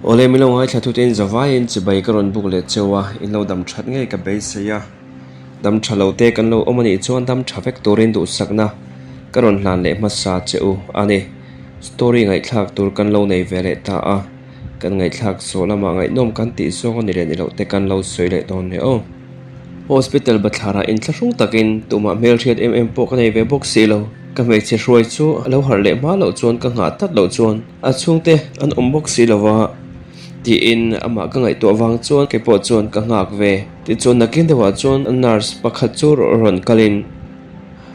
Awle min lo ngaithla thutin zavaiin chibai ka rawn buk leh cheu a, in lo dam that ngei ka beisei a. Dam tha lo te kan lo awm a nih chuan dam tha vek turin duhsakna ka rawn hlan leh hmasa che u a ni. Story ngaihthlak tur kan lo nei ve leh ta a, kan ngaihthlak zawh lamah ngaihnawm kan tih zawng a ni leh ni loh te kan lo sawi leh dawn hle aw. Hospital bathlarah inthlahrung takin tumah hmelhriat em em pawh ka nei ve bawk si lo. Ka hmeichhe hruai chu a lo harh leh hma loh chuan ka nghah tlat loh chuan a chhungte an awm bawk si lo va tiin amah ka ngaihtuah vang chuan kei pawh chuan ka nghak ve. Tichuan nakin deuhah chuan nurse pakhat chu rawn kalin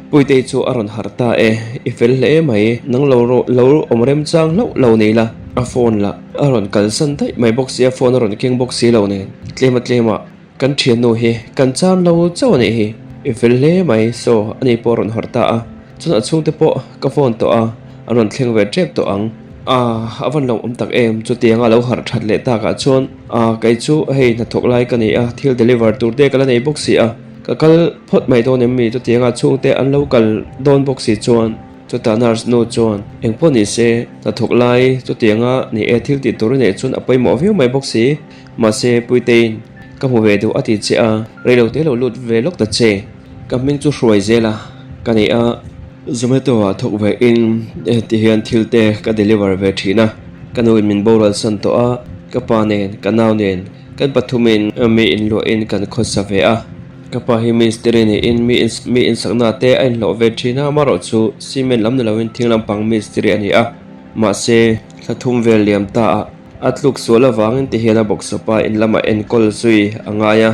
Puitei chu a rawn harh ta e, i fel hle mai, nang lo lo awm remchang hlauh lo nei la, a phone lah a rawn kalsan daih mai bawk si a, phone a rawn keng bawk si lo nen tlem a tlemah Kan thiannu hi kan chan lo chauh a nih hi. I fel hle mai, saw ani pawh a rawn harh ta a. Chuan a chhungte pawh ka phone tawh a, an rawn thleng ve tep tawh ang. Aah, a van lo awm tak em, chutianga lo harh that leh takah chuan aah kei chu hei hnathawk lai ka ni a, thil deliver tur te ka la nei bawk si a, ka kal phawt mai dawn em mi chutianga chhungte an lo kal dawn bawk si chuan. Chutah nurse nu chuan engpawh ni se hnathawk lai chutianga ni e thil tih tur i neih chuan a pawimawh viau mai bawk si. Mahse, Puitein, Ka hmu ve duh a ti che a, reilo te lo lut ve lawk ta che. Ka hming chu hruai zel a, ka nei a. Zomato ah thawk ve in ti hian thil te ka deliver ve thin a. Ka nu in min boral san tawh a, ka pa nen, ka nau nen, kan pathum in mi inluah in kan khawsa ve a. Ka pa hi mistiri niin mi mi insakna te a inhlawh ve thin a, amaherawh chu cement lam ni loin thing lampang mistiri a ni a. Mahse, thla thum vel liam ta ah A tluk sual avangin ti hian a bawksawpa in lamah enkawl zui a ngai a,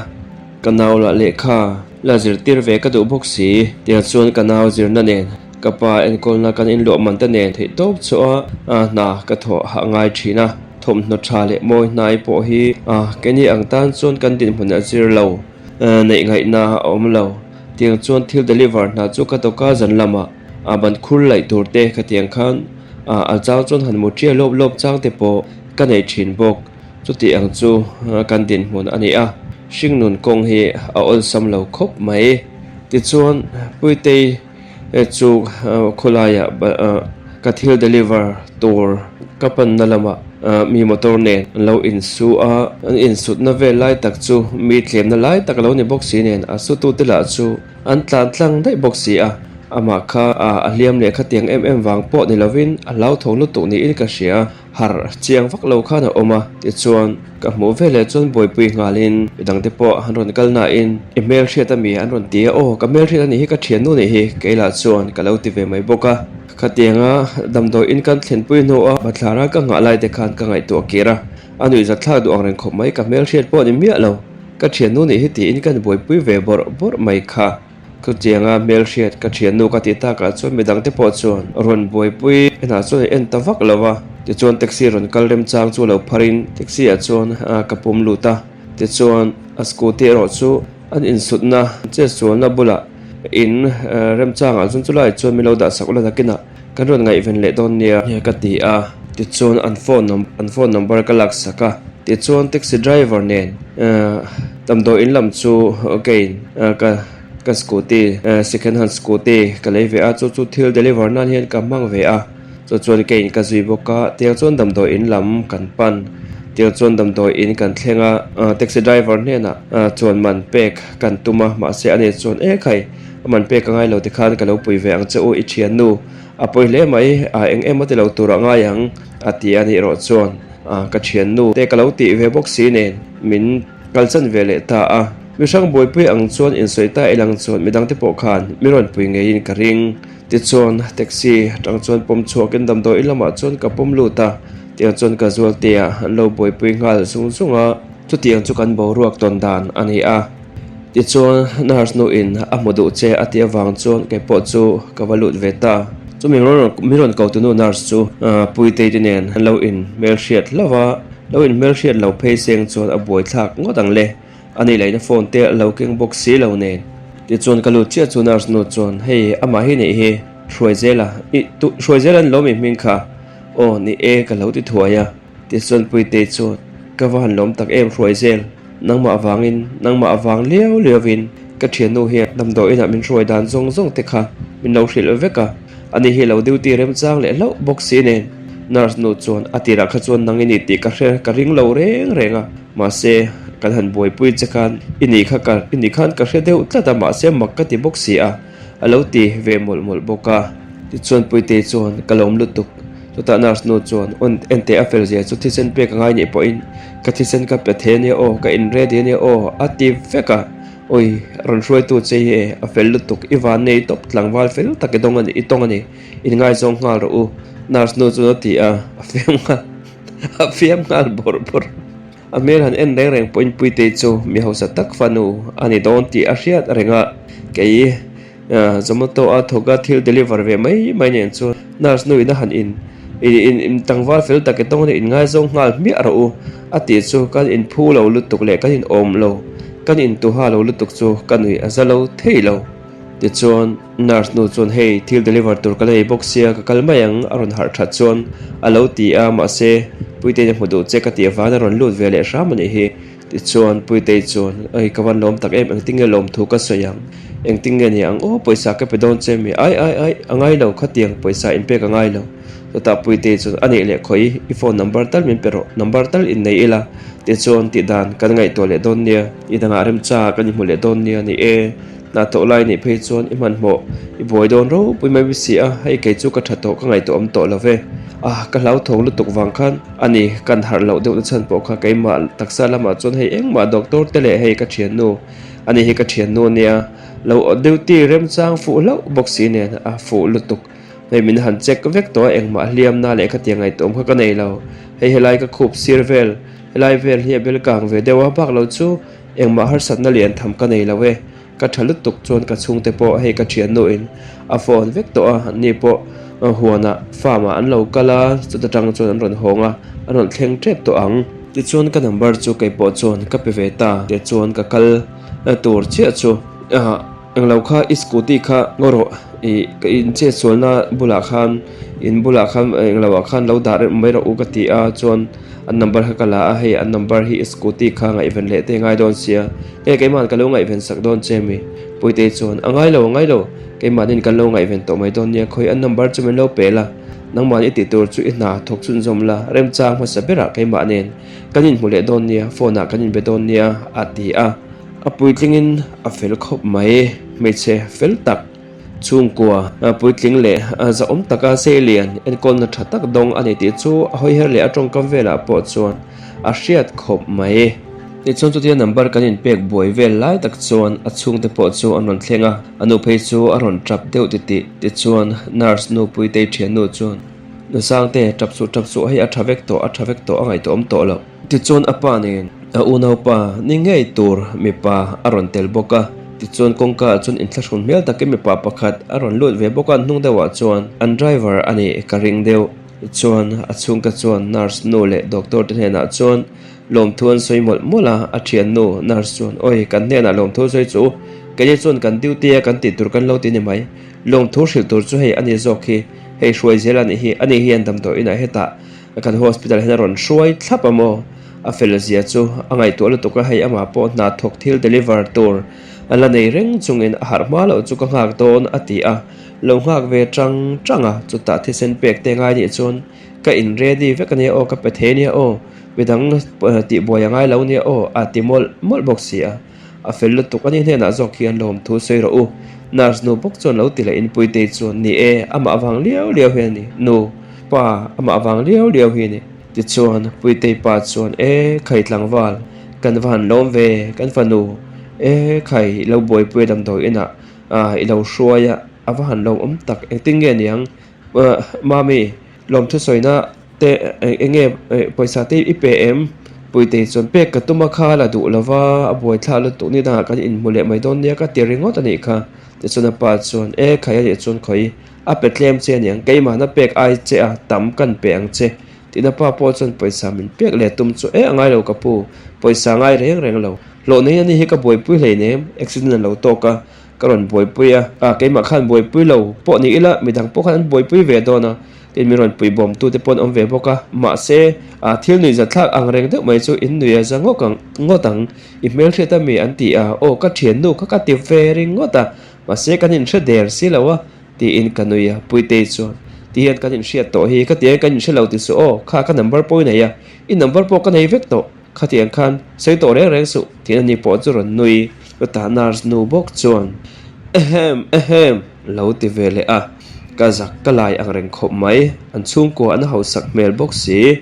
ka nau lah lehkha la zirtir ve ka duh bawk si. Tiang chuan ka nau zirna nen ka pa enkawlna kan inluah man te nen theih tawp chhuah a hna ka thawh a ngai thin a, thawmhnaw tha leh mawi hnai pawh hi keini ang tan chuan kan dinhmun a zir lo, neih ngaihna a awm lo. Tiang chuan thil deliver hna chu ka tawk a zan lamah ban khur laih tur te ka tiang khan. A chang chuan han mu ṭial lawp lawp chang te pawh ka nei ṭhin bawk. Chuti ang chu kan dinhmun a ni a, hringnun kawng hi a awlsam lo khawp mai. Tichuan, Puitei chu khawlaiah ka thil deliver tur ka panna lamah mi motor nen an lo insu a, an insutna vel lai tak chu mi tlemna lai tak a lo ni bawk si nen a sutute lah chu An tlan tlang daih bawk si a, amah kha a hliam leh khatiang em em vang pawh ni lovin a hlauthawng lutuk niin ka hria, harh chiang vak lo khan a awm a, tichuan ka hmuh veleh chuan buaipui nghalin midangte pawh an rawn kal nain i hmelhriat ami an rawn ti a, aw ka hmelhriat a nih hi ka thiannu nih hi keilah chuan ka lo ti ve mai bawk a, khatianga damdawi in kan thlenpui hnuah bathlara ka nghah lai te khan ka ngaihtuah kir a, a nuihzatthlak duh ang reng khawp mai ka hmelhriat pawh ni miah lo. Ka thiannu nih hi tiin ka buaipui ve bawrh bawrh mai kha. Ka chianga hmelhriat ka thiannu ka tih takah chuan midangte pawh chuan rawn buaipui enah chuan an en ta vak lo va. Tichuan taxi rawn kal remchang chu lo pharin taxi ah chuan ka pum lut a. Tichuan a scooty erawh chu an insutna chetsualna bulah in remchangah chuan chulaiah chuan min lo dah sak ula nakinah kan rawn ngaihven leh dawn nia ka ti a. Tichuan an phone an phone number ka laksak a. Tichuan taxi driver nen damdawi in lam chu keiin ka ka scooty second hand scooty ka lei ve a chu chu thil deliver nan hian ka hmang ve a chu chuan keiin ka zui bawk a tiang chuan damdawi in lam kan pan tiang chuan damdawi in kan thleng a taxi driver hnenah chuan man pek kan tum a mahse ani chuan e khai a man pek a ngai lo tikhan ka lo pui ve ang che u i thiannu a pawi hle mai a eng emaw ti lo tur a ngai ang a ti a nih erawh chuan. Ka thiannu te ka lo tih ve bawk si nen min kalchan ve leh ta a. Mihrang buaipui ang chuan insawi ta ilang chuan midang te pawh khan mi rawn pui ngeiin ka ring. Tichuan taxi atang chuan pawm chhuakin damdawi lamah chuan ka pawm lut a, tiang chuan ka zualtea an lo buaipui nghal zung zung a, chutiang chu kan boruak tawn dan a ni a. Tichuan nurse nu in a hmu duh che a tih avang chuan kei pawh chu ka va lut ve ta. Chu mi mi rawn ko tunu nurse chu Puitei te nen an lo in hmelhriat hlauh a, lo in hmelhriat lo phei seng chuan a buai thlak ngawt ang le. A nih laihna phone te a lo keng bawk si lo nen. Tichuan ka lut chiah chu nurse nu chuan hei amah hi nih hi Hruaizela ih tu Hruaizela an lawm i hming kha aw ni e ka lo ti thuai a. Tichuan Puitei chuan ka va han lawm tak em Hruaizel. Nangmah avangin, nangmah avang liau liauin ka thiannu hian damdawi inah min hruai dan zawng zawng te kha min lo hrilh vek a, ani hi lo duty remchang leh hlauh bawk si nen. Nurse nu chuan a tirah kha chuan nang i ni tih ka hre ka ring lo reng reng a, mahse kan han buaipui che khan i nih kha ka i nih khan ka hre deuh tlat a mahse mak ka ti bawk si a, a lo ti ve mawlh mawlh bawk a. Tichuan Puitei chuan ka lawm lutuk. Chutah nurse nu chuan awn enteh a fel zia chu thisen pek a ngai nih pawhin ka thisen ka pe thei ania aw, ka in ready ania aw a ti vek a. Awi rawn hruaitu che hi e a fel lutuk i van nei tawp tlangval fel tak i dawng a ni i tawng a ni inngaizawng nghal rawh u nurse nu chuan a ti a, a fiam nghal a fiam nghal bawrh bawrh. A hmel han en reng reng pawhin Puitei chu mi hausa tak fanu a ni dawn tih a hriat reng a, kei Zomato a thawk a thil deliver ve mai mai nen chuan nurse nu in a han in in in tlangval fel tak i tawng a ni inngaizawng nghal hmiah rawh u a tih chu kan inphu lo lutuk leh kan inawm lo kan intuha lo lutuk chu ka nuih a za lo thei lo. Tichuan nurse nu chuan hei thil deliver tur ka la ei bawk sia ka kal mai ang a rawn harh that chuan a lo ti a mahse Puitei a hmu duh che ka tih avangin a rawn lut ve leh hram a nih hi. Tichuan Puitei chuan Ai ka van lawm tak em engtin nge lawmthu ka sawi ang engtin nge ni ang aw pawisa ka pe dawn che mi ai ai ai a ngai lo khatiang pawisa inpek a ngai lo chutah Puitei chuan a nih leh khawi i phone number tal min pe rawh number tal innei ila tichuan tih dan kan ngaihtuah leh dawn nia i dangah remcha kan inhmu leh dawn nia ni e hna tawh lai nih phei chuan i hmanhmawh i buai dawn ropui mai si a hei kei chu ka tha tawh ka ngaihtuah awm tawh lo ve ah ka hlauthawng lutuk vang khan A ni, kan harh loh deuh na chhan pawh kha keimah taksa lamah chuan hei engmah doctor te leh hei ka thiannu, a ni hi ka thiannu a nia, lo duty remchang fuh hlauh bawk si nen a fuh lutuk. Hei min han check vek tawh a engmah hliamna leh khatiang ngaihtuahawm kha ka nei lo. Hei helai ka khup sir vel, helai vel hi a bel kang ve deuh a, bak lo chu engmah harsatna lian tham ka nei lo e. Ka tha lutuk chuan ka chhungte pawh hei ka thiannu in a phone vek tawh a, anni pawh huanah farm ah an lo kal a, chuta tang chuan an rawn hawng a, an rawn thleng tep tawh ang. Tichuan ka number chu kei pawh chuan ka pe ve ta, tichuan ka kal tur chiah chu englo kha i scooty kha ngaw rawh ih ka inchhiatsualna bulah khan in bulah khan englo ah khan lo dah reuh mai rawh u ka ti a, chuan an number kha ka la a, hei an number hi i scooty kha ngaihven leh te ngai dawn sia. Nge keimahn ka lo ngaihven sak dawn che mi? Puitei chuan, A ngai lo, a ngai lo, keimahnin kan lo ngaihven tawh mai dawn nia, khawi an number chu min lo pe la, nangmahn i tih tur chu i hna thawk chhunzawm la, remchang hmasa berah keimah nen kan inhmu leh dawn nia, phone ah kan inbe dawn nia, a ti a. A puitlingin a fel khawp mai, hmeichhe fel tak, chhungkua puitling leh zahawm taka seilian enkawlna tha tak dawng a ni tih chu a hawiher leh a tawngkam velah pawh chuan a hriat khawp mai. Tichuan chutia number kan inpek buai vel lai tak chuan a chhungte pawh chu an rawn thleng a, a nu phei chu a rawn tap deuh titih. Tichuan nurse nu Puitei thiannu chuan, Nusangte, tap suh tap suh, hei a tha vek tawh, a tha vek tawh, a ngaihtuah awm tawh loh. Tichuan a pa nen a unaupa ni ngei tur mipa a rawn tel bawk a, tichuan kawngka ah chuan inthlahrun hmel takin mipa pakhat a rawn lut ve bawk a, an hnung deuhah chuan an driver a nih ka ring deuh. Tichuan a chhungte chuan nurse nu leh doctor te hnenah chuan lawmthu an sawi mawlh mawlh a, a thiannu nurse chuan awi kan hnenah lawmthu sawi chu u, keini chuan kan duty a kan tih tur kan lo ti ni mai, lawmthu hrilh tur chu hei a ni zawk hi, hei hruai zel a nih hi, ani hian damdawiin ah hetah Kan hospital hian a rawn hruai thlap a maw? A fel zia chu a ngaihtuah lutuk a, hei amah pawh hna thawk thil deliver tur a la nei reng chungin a harh hma loh chu ka nghak dawn a ti a, lo nghak ve tang tang a, chutah thisen pek te ngai nih chuan ka in ready vek ania aw, ka pe thei ania aw, midang tihbuai a ngai lo ania aw a ti mawlh mawlh bawk si a. A fel lutuk a ni hnenah zawk hian lawmthu sawi rawh u. Nurse nu bawk chuan lo ti leh Inpuitei chuan, Ni e, amah avang liau liau hi a ni. Nu, pa, amah avang liau liau hi a ni. Tichuan, Puitei pa chuan, E, khai tlangval, kan va han lawm ve, kan fanu. E, khai, i lo buaipui a damdawi inah i lo hruai a, a va han lawmawm tak, engtin nge niang? Mami, lawmthu sawina te eng nge pawisa te i pe em? Puitei chuan pek ka tum a kha la duh lova a buai thlah lutuk ni dangah kan inhmu leh mai dawn nia ka ti ringawt a nih kha. Tichuan a pa chuan e khai a nih chuan khawi a pe tlem che aniang keimahna pek ai che a tam kan pe ang che tiin a pa pawh chuan pawisa min pek leh tum chu e a ngai lo ka pu pawisa ngai reng reng lo hlawh nei a ni hi ka buaipui hleinem accident a lo tawk a Ka rawn buaipui a, ah keimah khan buaipui lo pawh ni ila midang pawh khan an buaipui ve dawn a, tin min rawn pui bawm tu te pawh an awm ve bawk a, mahse ah thil nui za thlak ang reng deuh mai chu in nui a za ngawk ang ngawt ang, i hmelhriat a mi an ti a, aw ka thiannu kha ka ti ve ringawt a, mahse kan inhre der si lo a tiin ka nui a, Puitei chuan. Ti hian kan inhriat tawh hi, ka tiang kan inhre lo ti suh aw, kha ka number pawh i nei a, i number pawh ka nei vek tawh, khatiang khan sawi tawh reng reng suh tiin ani pawh chu rawn nui. Chutah nurse nu bawk chuan, Ehem, ehem, lo ti ve leh a, ka zak ka lai ang reng khawp mai, an chhungkua an hausak hmel bawk si.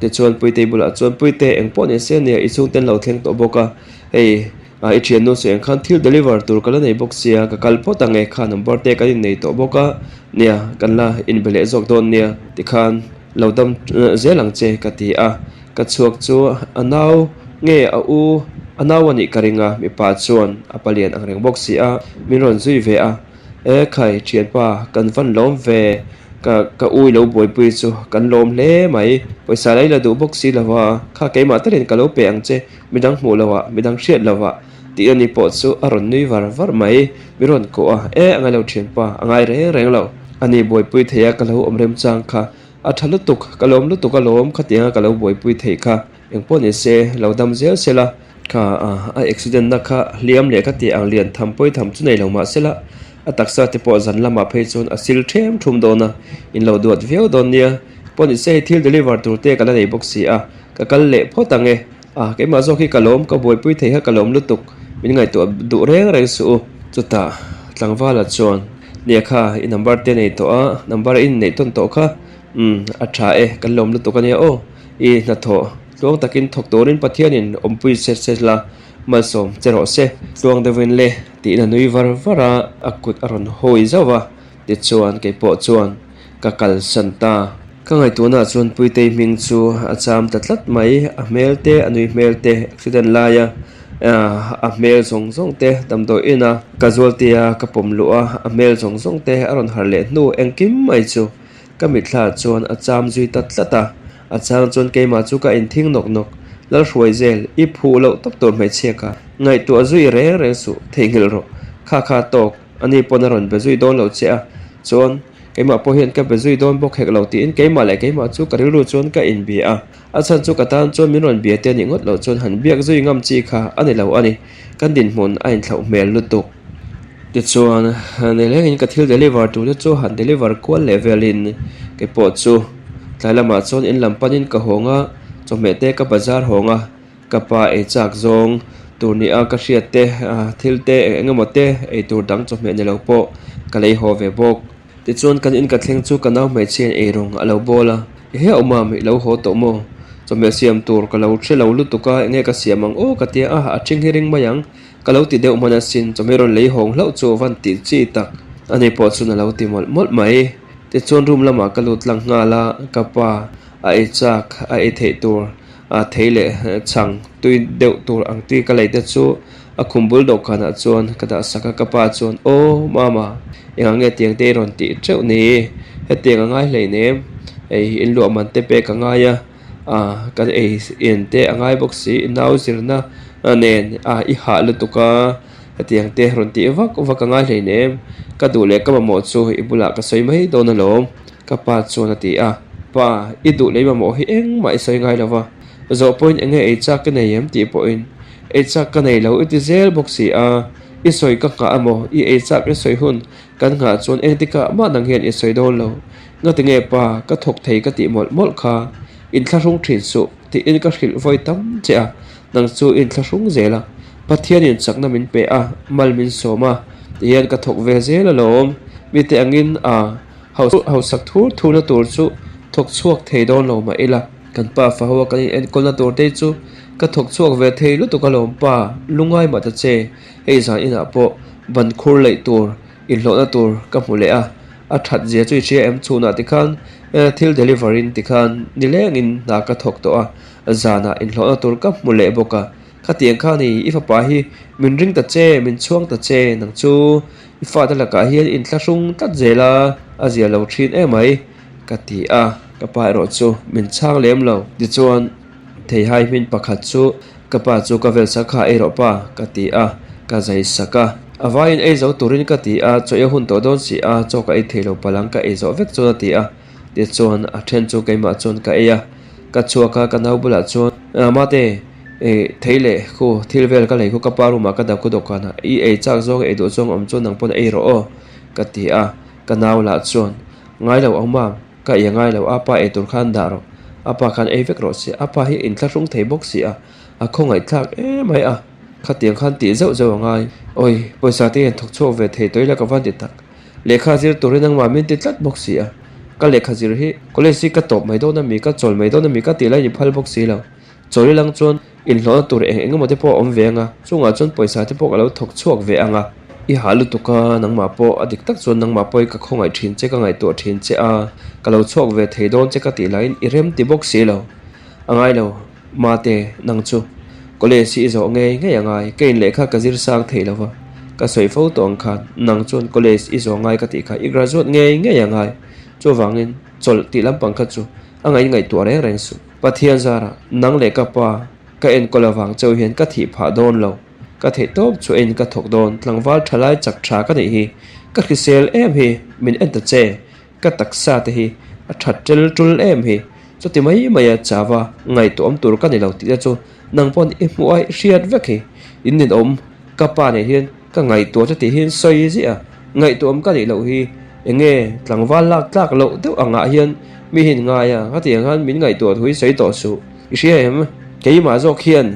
Tichuan Puitei bulah chuan, Puite, eng pawh ni se nia, i chhungten lo thleng tawh bawk a, hei, i thiannu sawi ang khan thil deliver tur ka la nei bawk sia, ka kal phawt ang e, kha number te kan innei tawh bawk a, nia, kan la inbe leh zawk dawn nia, tikhan lo dam zel ang che, ka ti a. Ka chhuak chu a nau nge a u a nau a nih ka ring a, mipa chuan a palian ang reng bawk si a, min rawn zui ve a, E khai thianpa kan van lawm ve, ka ka u i lo buaipui chu kan lawm hle mai, pawisa la i la duh bawk si lo a, kha keimah takin ka lo pe ang che, midang hmuh lo ah, midang hriat lo ah tih ani pawh chu a rawn nui var var mai, min rawn kuah a, E a ngai lo thianpa, a ngai reng reng lo, ani buaipui thei a ka lo awm remchang kha. A tha lutuk, ka lawm lutuk alawm khatianga ka lo buaipui theih kha. Engpawh ni se, lo dam zel se la. Kha a accident na kha hliam leh ka tih ang lian tham pawi tham chu nei lo mah se la, a taksa te pawh zan lamah phei chuan a sil ṭhem ṭhum dawn a, in lo duat viau dawn nia. Pawh ni se hei thil deliver tur te ka la nei bawk si a, ka kal leh phawt ang e. A, keimah zawk hi ka lawm, ka buaipui thei kha ka lawm lutuk, min ngaihtuah duh reng reng suh u. Chutah tlangvala chuan, Nia kha, i number te nei tawh a, number i inneih tawn tawh kha, umm, a tha e, kan lawm lutuk a nia aw, i hnathawh tluang takin thawk turin Pathianin awmpui che che la, malsawm che rawh se. Tluang deuhin le, tiin a nui var var a, a kut a rawn hawi zauh a, tichuan keipawh chuan, Ka kalsan ta. Ka ngaihtuahna chuan Puitei hming chu a cham ta tlat mai. A hmel te, a nui hmel te, accident laia a hmel zawng zawng te, damdawi ina casualty a ka pawm luh a, a hmel zawng zawng te a rawn harh leh hnu engkim mai chu ka mitthla chuan a cham zui ta tlat a. A chang chuan keimah chu ka inthing nawk nawk. Lalhruai zel, i phuh loh tawp tur hmeichhia ka ngaihtuah zui reng reng suh, theihnghilh rawh. Kha kha tawk, ani pawn a rawn be zui dawn lo che a, chuan Keimah pawh hian ka be zui dawn bawk hek lo tiin keimah leh keimah chu ka rilru chuan ka inbia a, a chhan chu ka tan chuan min rawn bia te anih ngawt loh chuan han biak zui ngam chi kha a ni lo a ni, kan dinhmun a inthlauh hmel lutuk. Tichuan, nilengin ka thil deliver tur te chu han deliver kual leh velin keipawh chu tlai lamah chuan in lam panin ka hawng a, chawhmeh te ka bazar hawng a, Ka pa ei chak zawng tur ni a ka hriat te, thil te eng eng emaw te ei tur dang chawhmeh ni lo pawh ka lei haw ve bawk. Tichuan kan in ka thleng chu ka nau hmeichhiain ei rawng a lo bawl a, Ehe awm a, i lo haw tawh maw? Chawhmeh siam tur ka lo hre lo lutuk a, enge ka siam ang aw ka tia a, a ṭhing hi ring mai ang ka lo ti deuh hman asin, chawhmeh rawn lei hawng hlauh chu van tih chi tak ani pawh chuan a lo ti mawlh mawlh mai. Tichuan room lamah ka lut tlang nghal a, ka pa a ei chak a ei theih tur A thei leh chhang tui deuh tur ang tui ka lei te chu a khum bul dawhkanah chuan ka dah sak a, ka pa chuan Aw mama engah nge tiang te i rawn tih teuh ni? Hetiang a ngai hleinem, hei in luah man te pek a ngai a, ah kan ei in te a ngai bawk si, i nau zirna nen a i hah lutuk a, hetiang te rawn tih vak vak a ngai hleinem, ka duh leh ka mamawh chu i bulah ka sawi mai dawn alawm. Ka pa chuan a ti a, Pa, i duh lei mamawh hi engmah i sawi ngai lo va, zawh pawhin eng nge ei chak ka nei em tih pawhin ei chak ka nei lo i ti zel bawk si a, i sawi ka nghah emaw i ei chak i sawi hun kan nghah chuan engtikah mah nang hian i sawi dawn lo. Ngati nge pa, ka thawk thei ka tih mawlh mawlh kha, inthlahrung thin suh tiin ka hrilh vawi tam che a, nang chu i inthlahrung zel a, Pathianin chakna min pe a, mal min sawm a, tihian ka thawk ve zel alawm, mite angin a. Hausak thur thurna tur chu thawk chhuak thei dawn lo mah ila, kan pa fa ho a kan in enkawlna tur te chu ka thawk chhuak ve thei lutuk alawm pa, lungai mah ta che, hei zan inah pawh ban khur leih tur inhlawhna tur ka hmu leh a, a that zia chu i hria em chhunah tikhan thil deliver in tikhan nilengin hna ka thawk tawh a, zanah inhlawhna tur ka hmu leh bawk a, Khatiang kha ni, i fapa hi min ring ta che, min chhuang ta che, nang chu i fate lakah hian inthlahrung tlat zel a, a zia lo thin emai, ka ti a, ka pa erawh chu min chhang lem lo. Tichuan, theihai hmin pakhat chu ka pa chu ka vel sak kha ei rawh pa, ka ti a, ka zai sak a. A vaiin ei zo turin ka ti a, chaw i hun tawh dawn si a, chaw ka ei thei lo palang ka ei zawh vek chuan a ti a. Tichuan, a then chu keimah chuan ka ei a, ka chhuak a, ka nau bulah chuan, Mate, thei leh khu thil vel ka lei khu ka pa room ah ka dah khu dawhkan ah i ei chak zawng ei duh zawng awm chuan nang pawn ei rawh aw, ka ti a, ka nau lah chuan. Ngai lo ang mam, ka ei a ngai lo, apa ei tur khan dah rawh, apa khan ei vek rawh se, apa hi inthlahrung thei bawk si a, a khawngaihthlak emai a, khatiang khan tih zeuh zeuh a ngai. Awi, pawisa te hian thawk chhuak ve thei tawh ila ka van ti tak. Lehkha zir turin nangmah min ti tlat bawk si a, ka lehkha zir hi college hi ka tawp mai dawn a mi, ka chawl mai dawn a mi ka tih lai ni phal bawk si lo. Chawl ilang chuan inhlawhna tur eng eng emaw te pawh a awm ve ang a, chungah chuan pawisa te pawh ka lo thawk chhuak ve ang a. I hah lutuk a, nangmah pawh a dik tak chuan nangmah pawh hi ka khawngaih thin che, ka ngaihtuah thin che a, ka lo chhuak ve thei dawn che ka tih laiin i rem ti bawk si lo. A ngai lo, mate, nang chu college hi i zawh ngei ngei a ngai, ka inlehkha ka zir sang thei lo va, ka sawi fo tawh ang khan nang chuan college i zawh ngai ka tih kha i graduate ngei ngei a ngai, chuvangin chawlh tih lampang kha chu a ngaih ngaihtuah reng reng suh. Pathian zarah nang leh ka pa ka enkawl avang chauh hian ka thih phah dawn lo. Ka theih tawp chu en ka thawk dawn. Tlangval tha lai chak tha ka neih hi ka hrisel em hi min en ta che. Ka taksa te hi a that tel tul em hi. Chuti mai mai a chava ngaihtuahawm tur ka ni lo tih te chu nang pawn i hmuh a i hriat vek hi. In ninawm ka pa nen hian ka ngaihtuah chu tih hian sawi ziah a. Ngaihtuahawm ka nih loh hi enge tlangval lak tlak loh deuh angah hian mi hin ngai a, ka tih ang khan min ngaihtuah thu hi sawi tawh suh. I hria em? Keimah zawk hian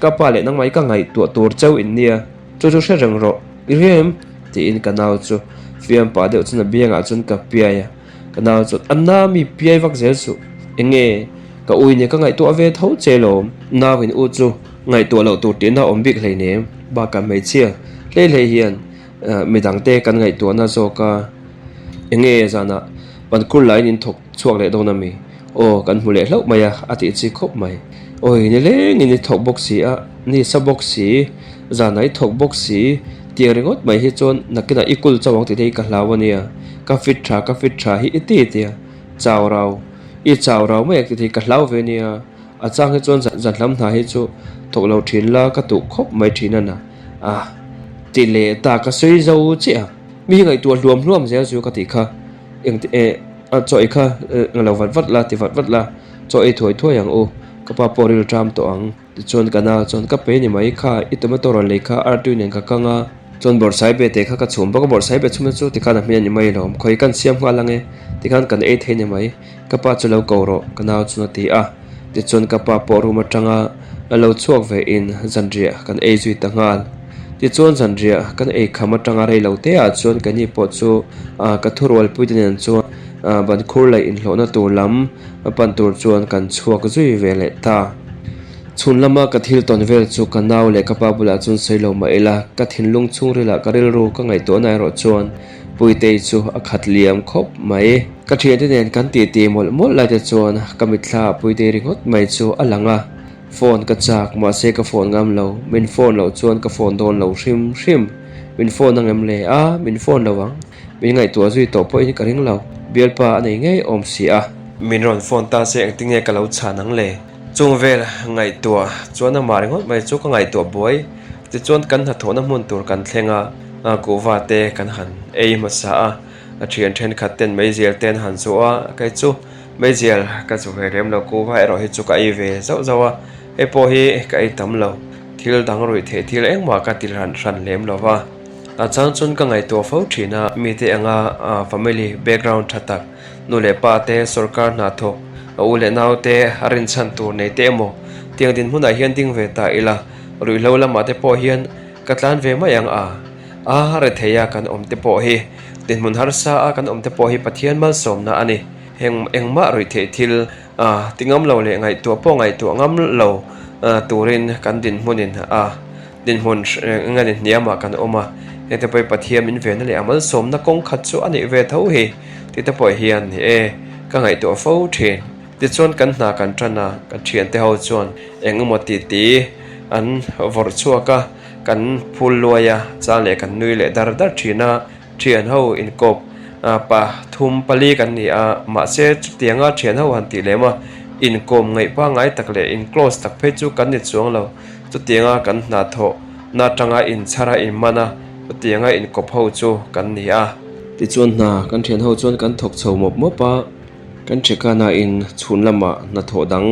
ka pa leh nangmah hi ka ngaihtuah tur cheu in nia, chu chu hre reng rawh. I hria em? Tiin ka nau chu fiam pah deuh chuan a biangah chuan ka piai a, ka nau chuan a na mi piai vak zel suh. Enge ka ui nia ka ngaihtuah ve tho che lawm. Nau in u chu ngaihtuah loh tur tihna awm bik hleinem, bakah hmeichhia hlei hlei hian Midangte kan ngaihtuahna zawk a, enge zanah pankur laiin in thawk chhuak leh dawn a mi? Aw, kan hmu leh hlauh mai a, a tih chi khawp mai. Awi, nilengin i thawk bawk si a, ni sa bawk si, zanah i thawk bawk si, tiang ringawt mai hi chuan nakinah i kul chauh ang tih te hi ka hlau a nia, ka fit tha, ka fit tha hi i ti tia, chau rau, i chau rau mai ang tih te hi ka hlau ve nia, a chang hi chuan zan hlam hna hi chu thawk lo thin la ka tuh khawp mai thin a na. A ti leh ta ka sawi zo chiah a, mi hi ngaihtuah hluam hluam zel chu ka tih kha, engti eh a chaw ei kha lo vat vat la ti vat vat la, chaw ei thuai thuai ang u, ka pa pawh ril ṭam tawh ang tichuan ka nau chuan ka pe ni mai kha i tomato rawn lei kha artui nen ka kang a, chuan bawrhsai be te kha ka chhum bawk a, bawrhsai be chhumna chu tikhan a hmin a ni mai lo, khawi kan siam nghal ang e tikhan kan ei thei ni mai, ka pa chu lo ko rawh ka nau chuan a ti a. Tichuan ka pa pawh room atanga a lo chhuak ve in zanriah kan ei zui ta nghal. Tichuan zanriah kan ei kham atanga rei lo te ah chuan keini pawh chu ka thurualpui te nen chuan bankhur leh inhlawhna tur lam pan tur chuan kan chhuak zui ve leh ta. Chhun lama ka thil tawn vel chu ka nau leh ka pa bulah chuan sawi lo mah ila ka thinlung chhungrilah ka rilru ka ngaihtuahna erawh chuan Puitei chu a khat liam khawp mai. Ka thiante nen kan titi mawlh mawlh lai te chuan ka mitthla ah Puitei ringawt mai chu a lang a, phone ka chak mahse ka phone ngam lo, min phone loh chuan ka phone dawn lo hrim hrim. Min phone ang em le? A, min phone lo ang. Min ngaihtuah zui tawh pawhin ka ring lo, bialpa a nei ngei awm si a. Min rawn phone ta se engtinge ka lo chhan ang le? Chung vel ngaihtuah chuan amah ringawt mai chu ka ngaihtuah buai. Tichuan kan hnathawhna hmun tur kan thleng a, kuhva te kan han ei hmasa a, a thian thenkhat ten meizial te an han zuah a, kei chu meizial ka zu ve lem lo, kuhva erawh hi chu ka ei ve zauh zauh a, hei pawh hi ka ei tam lo, thil dang ruih theih thil engmah ka ti hran hran lem lo va. A chang chuan ka ngaihtuah fo thin a, mite anga family background tha tak, Nu leh pa te, sorkar hna thawk, a u leh nau te a rinchhan tur nei te emaw tiang dinhmunah hian ding ve ta ila, ruihhlo lamah te pawh hian ka tlan ve mai ang a, a rethei a kan awm te pawh hi dinhmun harsa a kan awm te pawh hi Pathian malsawmna a ni. Heng engmah ruih theih thil ti ngam lo leh ngaihtuah pawh ngaihtuah ngam lo turin kan dinhmunin a. Dinhmun eng ni hniamah kan awm a, hengte pawh hi Pathian min venna leh a malsawmna kawng khat chu a neih ve tho hi tih te pawh hian ni e, ka ngaihtuah fo thin. Tichuan kan hna kan tan a, kan thiante ho chuan eng emaw tih tih an vawrh chhuak a, kan phul luai a, chang leh kan nui leh dar dar thin a, thian ho inkawp pa thum pali kan ni a, mahse chutianga thian ho han tih lem a, inkawm ngaih pangngai tak leh in close tak phei chu kan ni chuang lo. Chutianga kan hna thawh na atanga inchhar a inman a, chutianga inkawp ho chu kan ni a. Tichuan hna kan thian ho chuan kan thawk chho mawp mawp a, kan thekana in chhun lamah hnathawh dang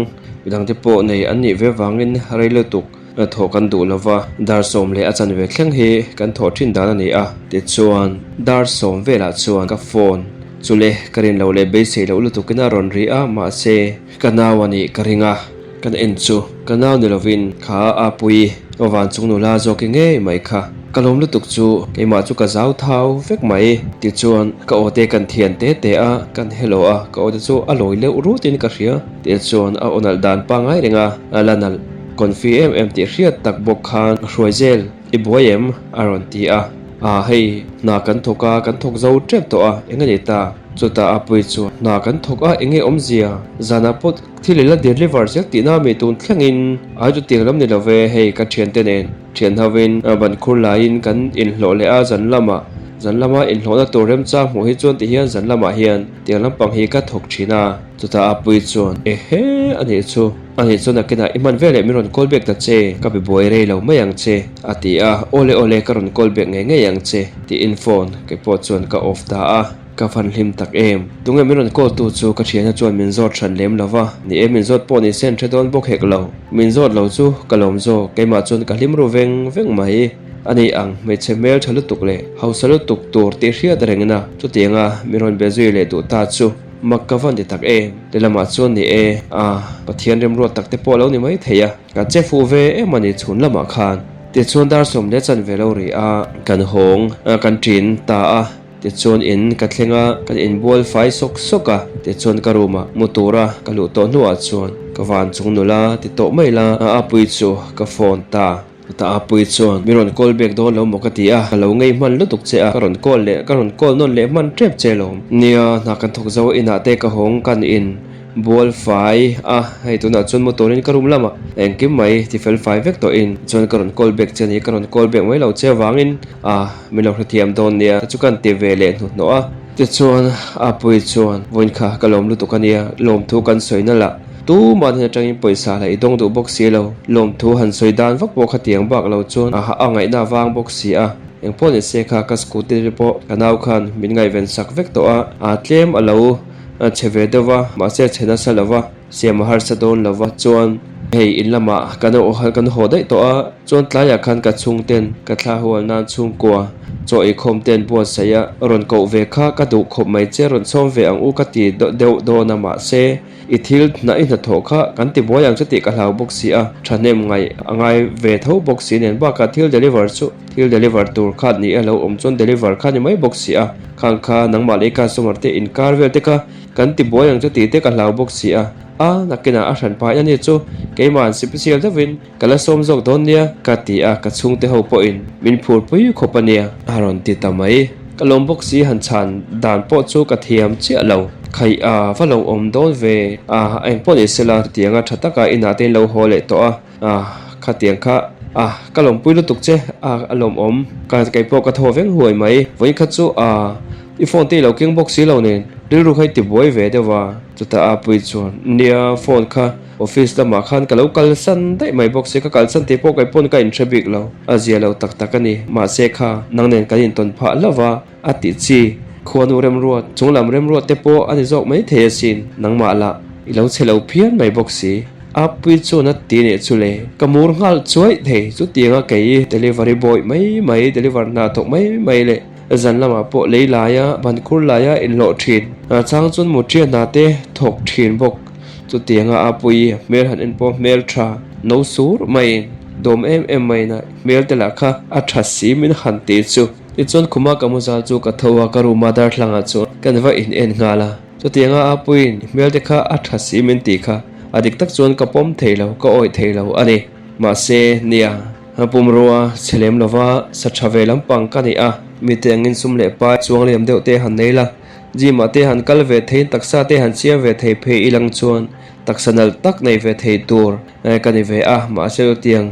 midangte pawh nei an nih ve vangin rei lutuk hnathawh kan duh lova, dar sawm leh a chanve thleng hi kan thawh thin dan a ni a. Tichuan dar sawm velah chuan ka phone. Chule ka rin loh leh beisei loh lutukin a rawn ri a, mahse ka nau a nih ka ring a, kan en chu ka nau ni lovin kha a pui ka van chung nula zawk i ngei mai kha. Ka lawm lutuk chu keimah chu ka zau thau vek mai. Tichuan ka aw te kan thian te te a, kan hello a, ka aw te chu a lawi leuh rutin ka hria. Tichuan a aw nalh dan pangngai reng a, a la nalh confi em em tih hriat tak bawk khan ka hruai zel. I buai em? a rawn ti a. Ah hei, hna kan thawk a, kan thawk zo tep tawh a, eng a ni ta? Chutah a pui chu, Hna kan thawk a, eng nge awmzia? Zanah pawh thil i la deliver zel tihna mi tun thlengin ai chu tiang lam ni lo ve, hei ka thiante nen thian hovin ban khur laiin kan inhlawh leh a, zan lamah zan lama inhlawhna tur remchang hmuh hi chuan tihian zan lamah hian tiang lampang hi ka thawk thin a. Chutah a pui chuan, Ehe, a nih chu. A nih chuan nakinah i hman veleh min rawn call back ta che, ka be buai rei lo mai ang che, a ti a, Awle awle ka rawn call back ngei ngei ang che, tiin phone kei pawh chuan ka off ta a, ka van hlim tak em. Tunge min rawn call tu chu ka thiana chuan min zawt hran lem lo va, ni e min zawt pawh ni se an hre dawn bawk hek lo, min zawt lo chu ka lawm zawk, keimah chuan ka hlim ru veng veng mai. A ni ang, hmeichhe hmel tha lutuk leh hausa lutuk tur tih hriat rengna chutianga min rawn be zui leh duh ta chu. Mak ka van ti tak e, ti lamah chuan ni e, a, Pathian remruat tak te pawh lo ni mai thei a, ka che fuh ve em a ni chhun lamah khan. Tichuan dar sawm leh chan ve lo ri a, kan hawng, kan ṭin ta a, tichuan in ka thleng a, kan inbual fai sawk sawk a, tichuan ka room ah mu tura ka luh tawh hnuah chuan ka van chung nula ti tawh mai la, a pui chu ka phone ta. Chutah Apuii chuan, Mi rawn call back dawn lo maw ka ti a, ka lo ngei hman lutuk che a, ka rawn call leh, ka rawn call nawn leh hman tep che lawm. Nia, hna kan thawk zo a, inah te ka hawng kan in bual fai a, hei tunah chuan motor in ka room lamah engkim mai ti fel fai vek tawh in chuan ka rawn call back che a ni, ka rawn call back mai lo che avangin a min lo hrethiam dawn nia chu kan ti ve leh hnuhnawh a. Tichuan Apuii chuan, Vawiin kha ka lawm lutuk a nia, lawmthu kan sawi nalh a. Tumah hnen atangin pawisa lah i dawng duh bawk si lo. Lawmthu han sawi dan vak pawh khatiang bak lo chuan a a ngaihna vang bawk si a. Engpawh ni se kha ka scooty te pawh ka nau khan min ngaihven sak vek tawh a, aa tlem a lo chhe ve deuh va, mahse a chhe nasa lo va, siam a harsa dawn lo va, chuan hei in lamah kan kan haw daih tawh a, chuan tlaiah khan ka chhungten ka thla hual nan chhungkua chaw eikhawm ten buatsaih a rawn koh ve kha ka duh khawp mai che rawn sawm ve ang u ka ti deuh dawn a mahse I thil hna i hnathawh kha kan ti buai ang che tih ka hlau bawk si a, thahnem ngaih a ngai ve tho bawk si nen bakah thil deliver chu thil deliver tur kha ni a lo awm chuan deliver kha ni mai bawk si a, khang kha nangmah leh i customer te inkar vel te kha kan ti buai ang che tih te ka hlau bawk si a, a nakinah a hran pahin a ni chu keimah an sipisial deuhin Ka la sawm zawk dawn nia, ka ti a, ka chhungte ho pawhin min phur pui khawp a nia, a rawn ti ta mai. Ka lawm bawk si han chhan dan pawh chu ka thiam chiah lo. Khaih a, va lo awm dawn ve a, engpawh ni sela tianga tha taka inah te in lo haw leh tawh a, a, khatiang kha a, ka lawmpui lutuk che a, a lawmawm, ka keipawh ka thaw veng huai mai. Vawiin kha chu a, i phone te i lo keng bawk si lo nen, rilru kha i ti buai ve deuh a, chutah a pui chuan, Nia, phone kha. Office lamah khan ka lo kalsan daih mai bawk si, ka kalsan tih pawh kei pawn ka inhre bik lo, a zia lo tak tak a ni. Mahse kha, nang nen kan intawn phah hlauh va, a tih chi. Khuanu remruat, chunglam remruat te pawh a ni zawk mai thei asin, nangmah lah i lo chhe lo phian mai bawk si. A pui chuan a ti nih chu le, ka mur nghal chuaih thei, chutianga kei delivery boy mai mai, deliver hna thawk mai mai leh zan lamah pawh lei laia ban khur laia inhlawh thin, chang chuan muṭia hna te thawk thin bawk. Chutianga a pui hmel han en pawh hmel tha no sur mai dawm em em mai na hmel te lah kha a tha si min han ti chu. Tichuan khuma ka muzal chu ka tho a, ka room a darthlangah chuan kan va in en nghal a. Chutianga a puiin hmel te kha a tha si min tih kha a dik tak chuan ka pawm thei lo, ka awih thei lo a ni. Mahse, nia, pumrua chhe lem lova sa tha ve lampang ka ni a, mite angin sum leh pai chuang liam deuh te han nei la, Gym ah te han kal ve theiin taksa te han siam ve thei phei ilang chuan taksa nalh tak nei ve thei tur ka ni ve a, mahse chutiang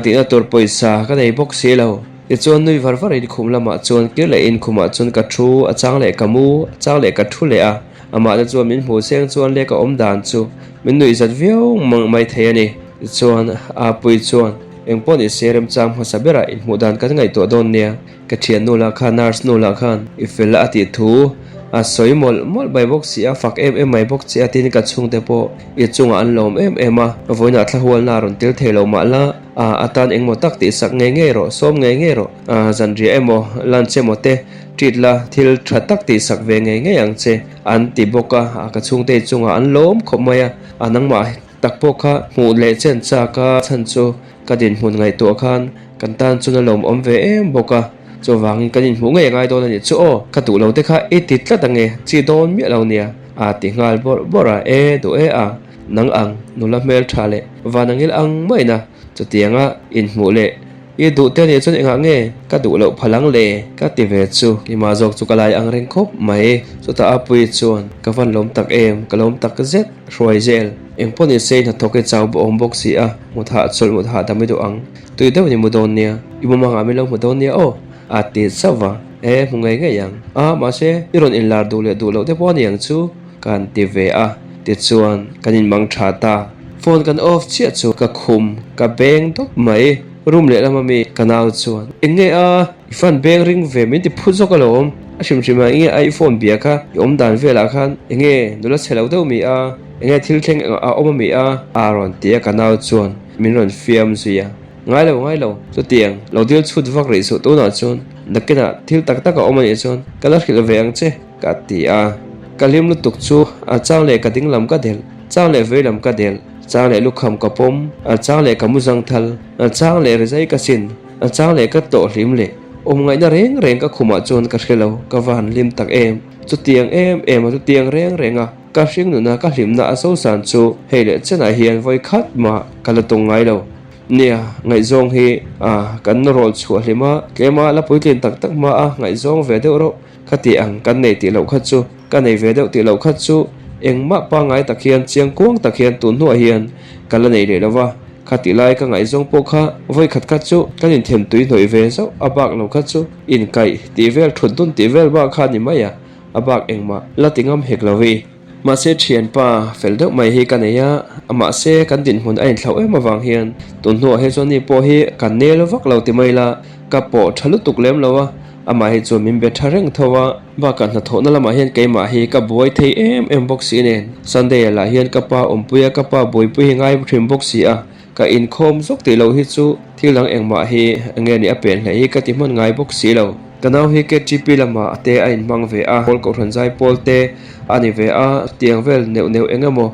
tihna tur pawisa ka nei bawk si lo. Tichuan nui var var in khum lamah chuan kir leh in khumah chuan ka thu a chang leh ka mu a chang leh ka thu leh a, amah te chuan min hmuh seng chuan leh ka awm dan chu min nuih zat viau mai thei a ni. Tichuan Apuii chuan engpawh ni se remchang hmasa berah inhmuh dan kan ngaihtuah dawn nia. Ka thiannu lah khan, nurse nu lah khan i fel a tih thu a sawi mawlh mawlh mai bawk si a, fak em em mai bawk che a tin ka chhungte pawh i chungah an lawm em em a, vawiinah thla hualna a rawn tel thei lo mah la, a atan engmaw tak tihsak ngei ngei rawh, sawm ngei ngei rawh, zanriah emaw, lunch emaw te Treat la, thil tha tak tihsak ve ngei ngei ang che, an ti bawk a, ka chhungte chungah an lawm khawp mai a, a nangmah tak pawh kha hmuh leh chen chak a chhan chu ka dinhmun ngaihtuah khan kan tan chuan a lawmawm ve em bawk a, chuvangin kan inhmuh ngei a ngai dawn a nih chu aw, ka duh lo te kha i ti tlat ange, chi dawn miah lo nia, a ti nghal bawrh bawrh a, e duh e a, nang ang nula hmeltha leh van angil ang maina chutianga inhmuh leh I duh te nih chuan engah nge ka duh loh phal ang le? Ka ti ve chu. Keimah zawk chu ka lai ang reng khawp mai. Chutah Apuii chuan, Ka van lawm tak em, ka lawm tak zet, hruai zel. Eng pawh ni se i hnathawk i chau bawh awm bawk si a, hmu thah chawlh hmu thah dam i duh ang. Tui deuh ni mu dawn nia, i mumangah min lo hmu dawn nia aw, a ti chauh va. E, hmu ngei ngei ang. A, mahse, i rawn inlar duh leh duh loh te pawh a ni ang chu, ka'n ti ve a. Tichuan, kan inmang tha ta. Phone kan off chiah chu ka khum ka beng dawp mai. Room lehlam ami ka nau chuan, Eng nge a, i fan beng ring ve min ti phut zawk alawm. A hrim hrim ah eng nge a i phone bia kha i awm dan velah khan eng nge nula chhe lo deuh mi a, eng nge thil thleng a awm ami a? A rawn ti a ka nau chuan min rawn fiam zui a. Ngai lo ngai lo, chutiang lo dil chhut vak rih suh tunah chuan nakinah thil tak tak a awm anih chuan ka la hrilh ve ang che. Ka ti a, ka hlim lutuk chu a chang leh ka ding lam ka delh, chang leh vei lam ka delh, chang leh lukham ka pawm, a chang leh ka mu zangthal, a chang leh rizai ka sin, a chang leh ka tawh hlim leh awm ngaihna reng reng ka khumah chuan ka hre lo, ka va han hlim tak em. Chutiang em em a chutiang reng reng a, ka hring nuna ka hlimna a zosan chu hei leh chenah hian vawi khat mah ka la tung ngai lo. Nia, ngaihzawng hi a kan rawl chhuah hlim a, tlema la puitlin tak tak hma a ngaihzawng ve deuh reuh. Ka tih ang kan nei tih loh kha chu, ka nei ve deuh tih loh kha chu engmah pangngai tak hian chiang kuang tak hian tun hnuah hian ka la nei leh lo va, kha tih lai ka ngaihzawng pawh kha vawi khat kha chu kan inthem tui hnawih ve zauh a bak lo kha chu inkaih tih vel thut dun tih vel bak kha a ni mai a, a bak engmah la ti ngam hek lo hi. Mahse thianpa fel deuh mai hi ka nei a, mahse kan dinhmun a inthlauh em avang hian tun hnuah hi chuan ni pawh hi ka nel vak lo ti mai la, ka pawh tha lutuk lem lo a, amah hi chuan min be tha reng tho a, bakah hnathawhna lamah hian keimah hi ka buai thei em em bawk si nen, Sunday ah lah hian ka pa awmpui a, ka pa buaipui hi ngai hrim bawk si a, ka inkhawm zawk tih loh hi chu thil dang engmah hi nge ni a pen hle hi ka ti hman ngai bawk si lo. Ka nau hi KTP lamah te a inhmang ve a, Pawl Kohhran Zaipawl te a ni ve a, tiang vel neuh neuh eng emaw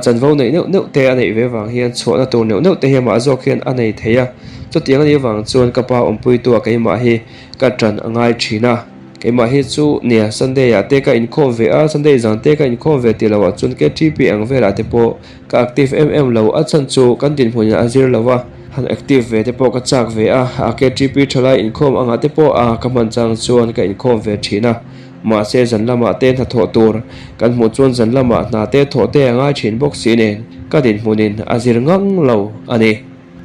chanvo neih neuh neuh te a neih ve vang hian chhuahna tur neuh neuh te hi amah zawk hian a nei thei a, chutiang a nih vang chuan ka pa awmpuitu a keimah hi ka ṭan a ngai ṭhin a. Keimah hi chu nia Sunday ah te ka inkhawm ve a, Sunday zan te ka inkhawm ve tih loh ah chuan KTP ang velah te pawh Ka active em em lo, a chhan chu kan dinhmun in a zir lo a, han active ve te pawh ka chak ve a, a KTP thalai inkhawm angah te pawh a ka hman chang chuan ka inkhawm ve thin a, mahse zan lamah te hnathawh tur kan hmuh chuan zan lamah hna te thawh te a ngai thin bawk si nen ka dinhmun in a zir ngang lo a ni.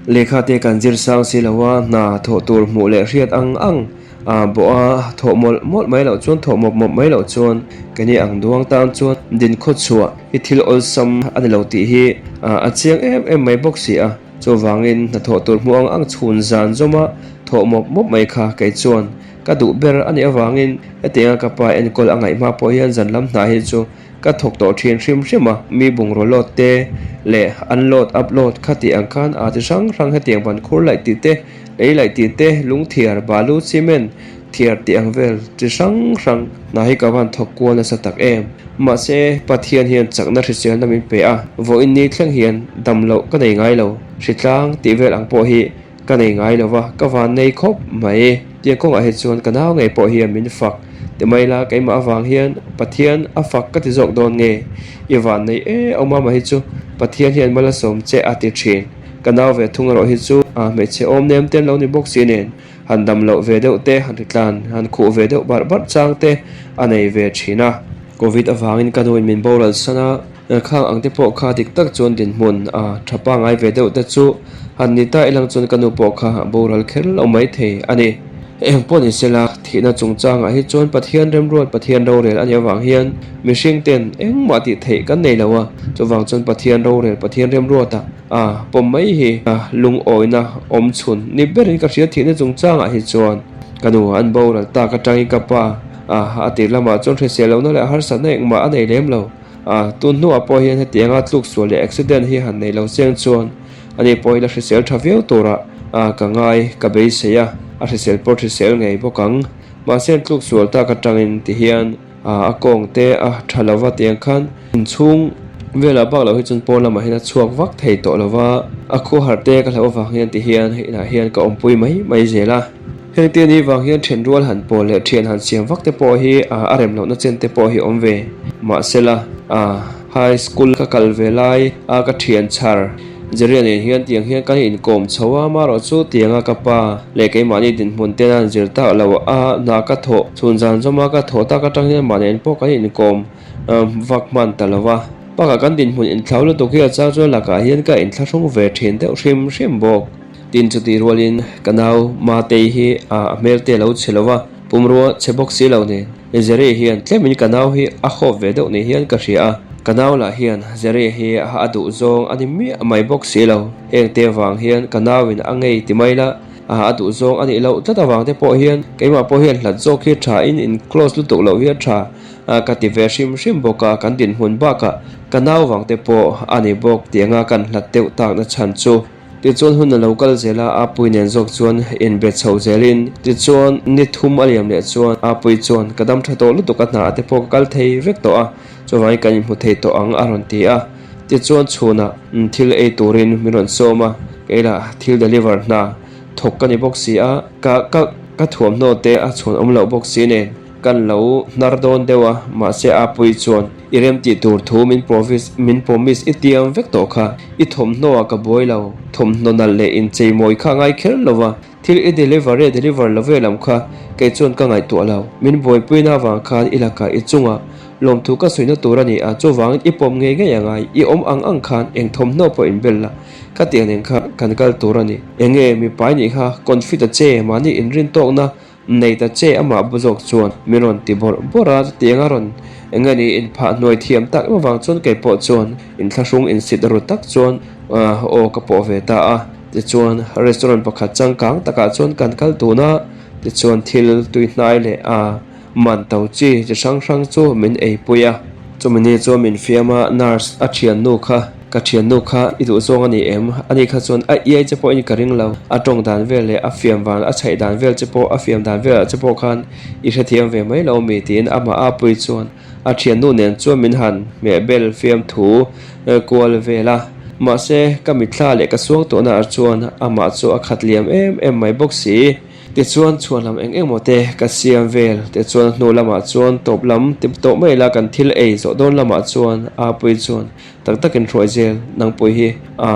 Lehkha te kan zir sang si lo a, hna thawh tur hmuh leh hriat ang ang a bawh a, thawh mawlh mawlh mai loh chuan, thawh mawp mawp mai loh chuan keini ang duang tan chuan din khaw chhuah hi thil awlsam a ni lo tih hi a chiang em em mai bawk si a. Chuvangin hnathawh tur hmuh ang ang chhun zan zawma thawh mawp mawp mai kha kei chuan ka duh ber a nih avangin hetianga ka pa enkawl a ngaih hma pawh hian zan lam hna hi chu Ka thawk tawh thin hrim hrim a, mi bungraw load te leh unload, upload kha tih ang khan aa ti hrang hrang hetiang ban khur laih tih te, lei laih tih te, lung thiar, balu, cement thiar tih ang vel chi hrang hrang hna hi ka van thawk kual nasa tak em. Mahse, Pathian hian chakna hriselna min pe a, vawiin ni thleng hian dam loh ka nei ngai lo, hritlang tih vel ang pawh hi Ka nei ngai lo va, ka van nei khawp mai. Tiang kawngah hi chuan ka nau ngei pawh hian min fak ti mai la, keimah avang hian Pathian a fak ka ti zawk dawn nge? I van nei e awm ama hi chu Pathian hian mal a sawm che a ti thin. Ka nau ve thung erawh hi chu a hmeichhe awm nem te an lo ni bawk si nen, han dam loh ve deuh te, han ritlan, han khuh ve deuh barh barh chang te a nei ve thin a. Covid avangin ka nuin min boral san a. Khang ang te pawh kha dik tak chuan dinhmun a tha pangai ve deuh te chu han ni ta ilang chuan ka nu pawh kha boral kher lo mai thei a ni. Eng pawh ni sela, thihna chungchangah hi chuan Pathian remruat, Pathian rorel a nih avang hian mihring ten engmah tih theih kan nei lo a, chuvang chuan Pathian rorel, Pathian remruata a pawm mai hi lungawina awm chhun ni berin ka hria thihna chungchangah hi chuan ka nu an boral tak atangin ka pa a tir lamah chuan hrisel lohna leh harsatna engmah a nei lem lo. A, tun hnuah pawh hian hetianga tluk sual leh accident hi han nei lo chiang chuan ani pawh hi la hrisel tha viau turah a ka ngai ka beisei a, a hrisel pawh hrisel ngei bawk ang. Mahse an tluk sual tak atangin ti hian a kawng te a tha lova tiang khan inchhung velah bak loh hi chuan pawn lamah hian a chhuak vak thei tawh lova, a khuahar te ka hlauh avang hian ti hian hei inah hian ka awmpui mai mai zel a. Heng te ni vang hian then rual han pawl leh thian han siam vak te pawh hi a rem lohna chen te pawh hi awm ve. Mahsela high school ka kal ve lai a ka thian chhar Jeria nen hian tiang hian kan inkawm chho a, amaherawh chu tianga ka pa leh keimahni dinhmun ten a han zir tak lo a, hna ka thawh chhun zan zawm a ka thawh tak atang hian mah nen pawh kan inkawm vak hman ta lo a. Bakah kan dinhmun inthlau lutuk hi a chang chuan lakah hian ka inthlahrung ve thin deuh hrim hrim bawk. Tin chutih rualin ka nau Matei hi a hmel te a lo chhe lo va, pumrua chhe bawk si lo nen. Jerry hian tlemin ka nau hi a hawp ve deuh ni hian ka hria a, ka nau lah hian Jerry hi a duh zawng a ni miah mai bawk si lo. Heng te vang hian ka nauin a ngei ti mai la, a duh zawng a nih loh tlat avang te pawh hian keimah pawh hian hlat zawk hi tha in in close lutuk loh hi a tha ka ti ve hrim hrim bawk a, kan dinhmun bakah ka nau vang te pawh a ni bawk tianga kan hlat deuh takna chhan chu. Tichuan hun a lo kal zel a, Apuii nen zawk chuan inbe chho zelin. Tichuan ni thum a liam leh chuan Apuii chuan, Ka dam tha tawh lutuk a, hna te pawh ka kal thei vek tawh a, chuvangin kan inhmu thei tawh ang a rawn ti a. Tichuan chhunah thil ei turin min rawn sawm a, kei lah thil deliver hna thawk ka ni bawk si a, ka ka ka thuamhnaw te a chhuan awm loh bawk si nen. Kan lo hnar dawn deuh a, mahse Apuii chuan i rem tih tur thu min provis min promise i tiang vek tawh kha, i thawmhnaw ah ka buai lo, thawmhnaw nalh leh inchei mawi kha a ngai kher lo va, thil i deliver e deliver lo ve lam kha kei chuan ka ngaihtuah lo, min buaipuina avang khan i lakah i chungah lawmthu ka sawina tur a ni a, chuvangin i pawm ngei ngei a ngai, i awm ang ang khan eng thawmhnaw pawh inbel la, ka tiang nen kha kan kal tur a ni. Enge mipai nih kha confit a che, mahni inrin tawkna Nei ta che amah bu zawk chuan min rawn ti bawrh bawrh a, chutiang a rawn eng nge ni inphah hnuai thiam tak em avang chuan kei pawh chuan inthlahrung insit ru tak chuan aw ka pawh ve ta a. Tichuan restaurant pakhat changkang takah chuan kan kal tun a, tichuan thil tuihnai leh a man to chi chi hrang hrang chu min eipui a. Chumi ni chuan min fiam a, nurse a thiannu kha Ka thiannu kha i duh zawng a ni em? Ani kha chuan a iai che pawhin ka ring lo. A tawng dan vel leh a fiam van a chhaih dan vel che pawh a fiam dan velah che pawh khan i hrethiam ve mai lo mi tiin amah a pui chuan a thiannu nen chuan min han hmeh bel fiam thu kual vel a. Mahse, ka mitthla leh ka suang tawhna ah chuan amah chu a khat liam em em mai bawk si. Tichuan chhuanlam eng eng maw te ka siam vel tichuan a hnu lamah chuan tawp lam ti tawh mai la kan thil ei zawh dawn lamah chuan a pui chuan Tak takin hruai zel nang pawh hi a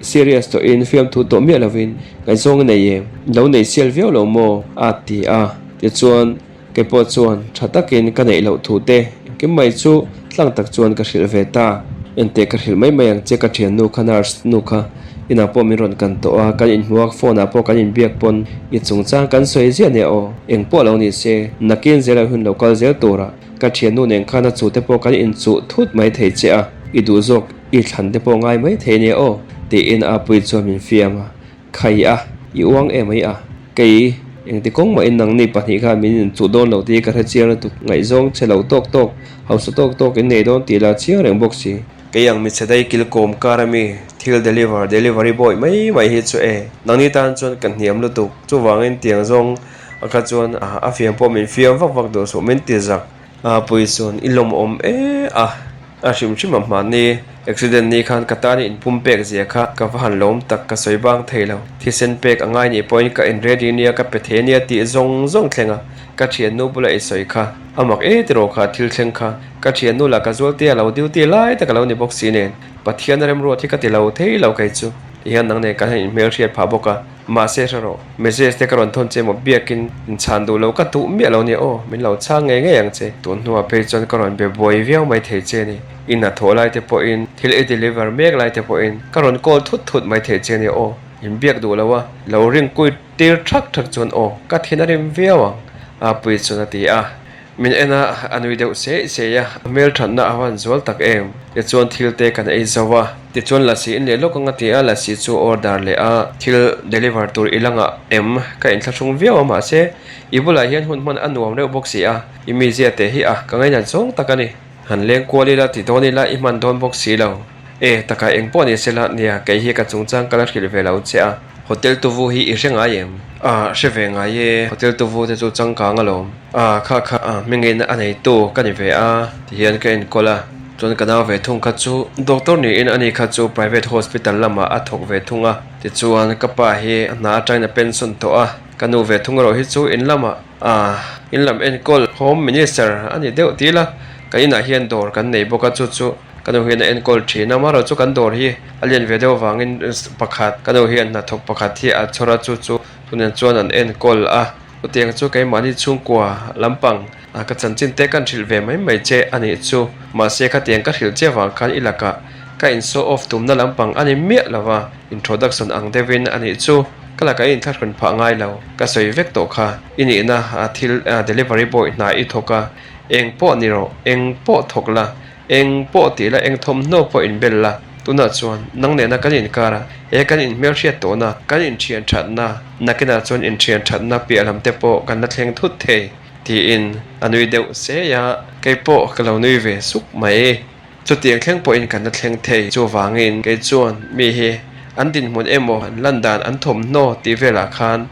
serious tawhin fiamthu tawh miah lovin ngaihzawng i nei em? Lo nei sial viau lo maw? a ti a. Tichuan kei pawh chuan tha takin ka neih loh thu te engkim mai chu tlang tak chuan ka hrilh ve ta. Enteh ka hrilh mai mai ang che ka thiannu kha nurse nu kha inah pawh min rawn kan tawh a, kan inhmuak phone ah pawh kan inbiak pawn i chungchang kan sawi ziah nia aw, engpawh lo ni se nakin zel ah hun lo kal zel turah Ka thiannu nen khan a chu te pawh kan inchuh thut mai thei che a, i duh zawk i thlan te pawh ngai mai thei nia aw, tiin Apuii chuan min fiam a, Khai a, i uang em ai a, kei engti kawng mahin nangni pahnih khan min inchuh dawn lo tih ka hre chiang lutuk, ngaihzawng che lo tawk tawk, hausa tawk tawk in nei dawn tih la chiang reng bawk si. Kei ang michhe dai kilkawm kar ami thil deliver, delivery boy mai mai hi chu e, nangni tan chuan ka hniam lutuk, chuvangin tiang zawng A kha chuan a fiam pawh min fiam vak vak duh suh min ti zak. A pui chuan i lawmawm e a, a hrim hrim a hmanni accident ni khan ka tan i inpum pek zia kha ka va han lawm tak ka sawi bang thei lo. Thisen pek a ngai nih pawhin ka in ready nia ka pe thei ania tih zawng zawng thleng a ka thiannu bula i sawi kha a mak e tiraw kha thil thleng kha ka thiannu lah ka zualte a lo duty lai tak a lo ni bawk si nen Pathian a remruat hi ka ti lo thei lo kei chu tihian nang nen kan han inhmelhriat phah bawk a. Mahse hre rawh, message te ka rawn thawn che maw biakin inchhan duh lo ka duh miah lo nia aw, min lo chhang ngei ngei ang che. Tun hnuah phei chuan ka rawn be buai viau mai thei che ni, i hnathawh lai te pawhin, thil i deliver mek lai te pawhin ka rawn call thut thut mai thei che nia aw, in biak duh lo a, lo ring kuit tir thak thak chuan aw, ka thin a rim viau ang, Apuii chuan a ti a. Min en a, a nui deuh seih seih a, a hmelthatna a van zual tak em? Tichuan thil te kan ei zo a, tichuan lasi in leh lawk ang a ti a, lasi chu order leh a, thil deliver tur i la ngah em? Ka inthlahrung viau a mahse i bulah hian hun hman a nuam reuh bawk si a, i mizia teh hi a, ka ngainat zawng tak a ni. Han leng kual ila ti dawn ila i hman dawn bawk si lo. E, takah eng pawh ni se la, nia, kei hi ka chungchang ka la hrilh ve lo che a. Hotel tuvu hi i hre ngai em? Ah, hre ve ngai e, hotel tuvu te chu changkang alawm. Ah, kha kha ah, hmingin a neitu ka ni ve a, tihian ka enkawl a. Chuan ka nau ve thung kha chu doctor niin ani kha chu private hospital lamah a thawk ve thung a. Tichuan ka pa hi a hna atangin a pension tawh a, ka nu ve thung erawh hi chu in lamah ah in lam enkawl home minister a ni deuh tih ila kan inah hian dawr kan nei bawk a, chu chu Ka nu hian a enkawl thin a, amaherawh chu kan dawr hi a lian ve deuh avangin pakhat ka nu hian hnathawk pakhat hi a chhawr a, chu chu tunah chuan an enkawl a, chutiang chu keimahni chhungkua lampang ka chanchin te kan hrilh ve mai mai che a nih chu, mahse khatiang ka hrilh che avang khan i lakah ka in show off tumna lampang a ni miah lo va, introduction ang deuhin a nih chu, ka lakah i inthlahrun phah ngai lo, ka sawi vek tawh kha, i nihna thil delivery boy hna i thawk a, eng pawh ni rawh, eng pawh thawk la. Eng pawh tih la, eng thawmhnaw pawh inbel la, tunah chuan nang nena kan inkar a, he kan inhmelhriat tawhna, kan inthian thatna, nakinah chuan inthian thatna piah lam te pawh kan la thleng thut thei, tiin a nui deuh sei a, kei pawh ka lo nui ve suk mai. Chutiang thleng pawhin kan la thleng thei, chuvangin kei chuan mi hi an dinhmun emaw, an lan dan, an thawmhnaw tih velah khan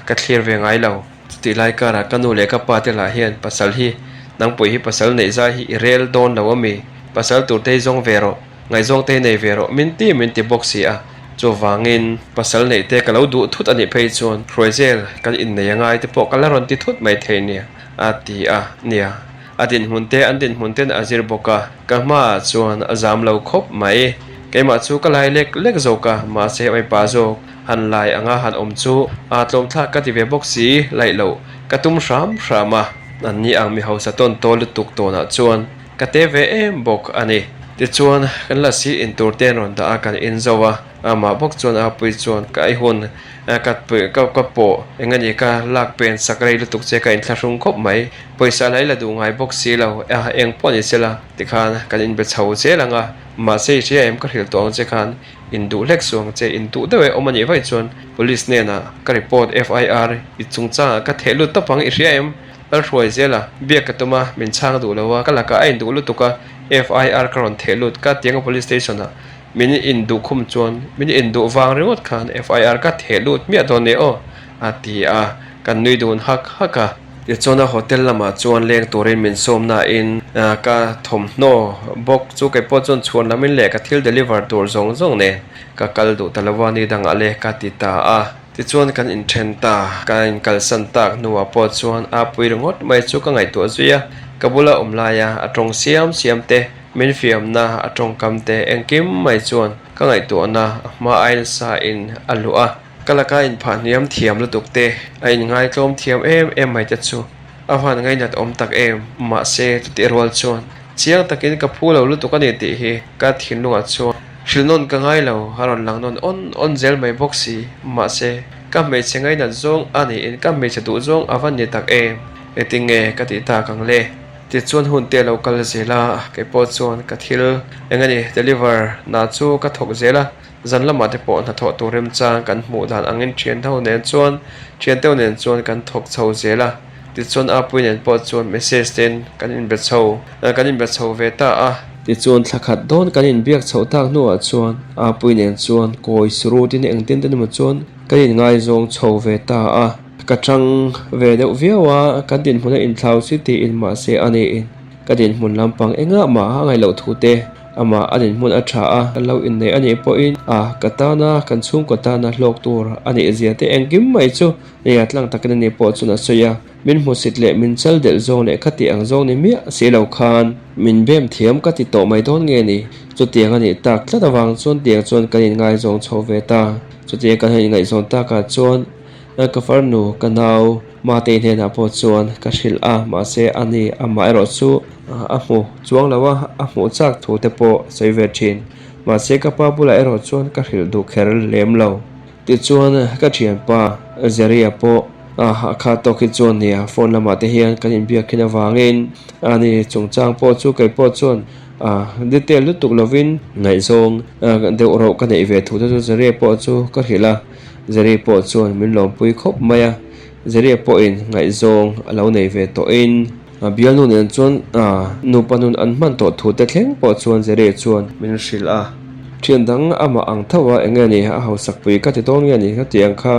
ka thlir ve ngai lo. Chutih lai karah ka nu leh ka pa te lah hian pasal hi nangpui hi pasal neih zai hi i rel dawn lo ami? Pasal tur te hi zawng ve rawh, ngaihzawng te hi nei ve rawh min ti min ti bawk si a. Chuvangin pasal neih te ka lo duh thut a nih phei chuan Hruaizel kan innei angai te pawh ka la rawn ti thut mai thei nia a ti a nia. A dinhmun te an dinhmun ten a zir bawk a, ka hmaah chuan a zam lo khawp mai. Keimah chu ka lai lek lek zawk a, mahse mipa zawk han lai anga han awm chu a tlawmthlak ka ti ve bawk si, laih loh ka tum hram hram a. An ni ang mi hausa tawn tawl lutuk tawnah chuan ka te ve em bawk a ni. Tichuan kan lasi in tur te an rawn dah a, kan in zo a, amah bawk chuan a pui chuan ka ei hun ka ka pawh eng a ni ka lak pen sak rei lutuk che ka inthlahrung khawp mai. Pawisa la i la duh ngai bawk si lo, a eng pawh ni sela tikhan kan inbe chho zel ang a, mahse i hria em ka hrilh tawh ang che khan induh hlek suh ang che, induh deuh e awm a nih vaih chuan Police hnenah ka report FIR i chungchangah ka theh lut tawp ang i hria em? Lalhruai zel a, biak ka tum a, min chhang duh lo a, ka lakah a induh lutuk a, FIR ka rawn theh lut ka tiang a Police station ah min induh khum chuan min induh vang ringawt khan FIR ka theh lut miah dawn nia aw a ti a, kan nui dun hak hak a. Tichuan a hotel lamah chuan leng turin min sawm nain ka thawmhnaw bawk chu kei pawh chuan chhuan lamin leh ka thil deliver tur zawng zawng nen ka kal duh ta lo a, ni dangah le ka ti ta a. Tichuan kan inthen ta, ka inkalsan tak hnuah pawh chuan a pui ringawt mai chu ka ngaihtuah zui a, ka bula awm laia a tawng siam siam te, min fiamna a tawngkam te engkim mai chuan ka ngaihtuahna a hma ain sa in a luh a. Ka laka inphah hniam thiam lutuk te, a inngaitlawm thiam em em mai te chu a van ngainat awm tak em. Mahse, chutih rual chuan chiang takin ka phu lo lutuk a ni tih hi ka thinlungah chuan hrilh nawn ka ngai lo, a rawn lang nawn awn awn zel mai bawk si. Mahse, ka hmeichhe ngainat zawng a niin ka hmeichhe duh zawng a van ni tak em. Engtinge ka tih tak ang le? Tichuan hun te a lo kal zel a, kei pawh chuan ka thil eng a ni deliver na chu ka thawk zel a. Zan lamah te pawh hnathawh tur remchang kan hmuh dan angin thian ho nen chuan thian teuh nen chuan kan thawk chho zel a, tichuan Apui nen pawh chuan message ten kan inbe chho kan inbe chho ve ta a. Tichuan thla khat dawn kan inbiak chhoh tak hnuah chuan Apui nen chuan kawi surutin engtin te emaw chuan kan inngaizawng chho ve ta a, ka chang ve deuh viau a, kan dinhmun a inthlau si tiin mahse a niin. Ka dinhmun lampang engah mah a ngaih loh thu te, amah a dinhmun a tha a, kan lo inneih a nih pawhin a ka tana kan chhungkaw tana hlawk tur a nih zia te engkim mai chu nia tlang takin a ni pawh chuan a sawi a, min hmusit leh min chal delh zawng leh ka tih ang zawng ni miah si lo khan min bem thiam ka ti tawh mai dawn nge ni? Chutiang a nih tak tlat avang chuan tiang chuan kan inngaizawng chho ve ta, chutiang kan han inngaihzawn takah chuan Ka farnu, ka nau Matei hnenah pawh chuan ka hrilh a, mahse a ni amah erawh chu a hmu chuang lo a, a hmuh chak thu te pawh a sawi ve thin. Mahse ka pa bulah erawh chuan ka hrilh duh kher lem lo. Tichuan ka thianpa Zeria pawh a khat tawk hi chuan nia phone lamah te hian kan inbiak khin avangin a ni chungchang pawh chu kei pawh chuan detail lutuk lovin ngaihzawng deuh roh ka neih ve thu te chu Zeria pawh chu ka hrilh a. Zeri pawh chuan min lawmpui khawp mai a, Zeri pawhin ngaihzawng a lo nei ve tawhin a bialnu nen chuan nupa nun an hman tawh thu te thleng pawh chuan Zeri chuan min hrilh a. Thian dang amah ang tho a, eng nge ni a hausak pui ka ti dawn nge ni ka tih ang kha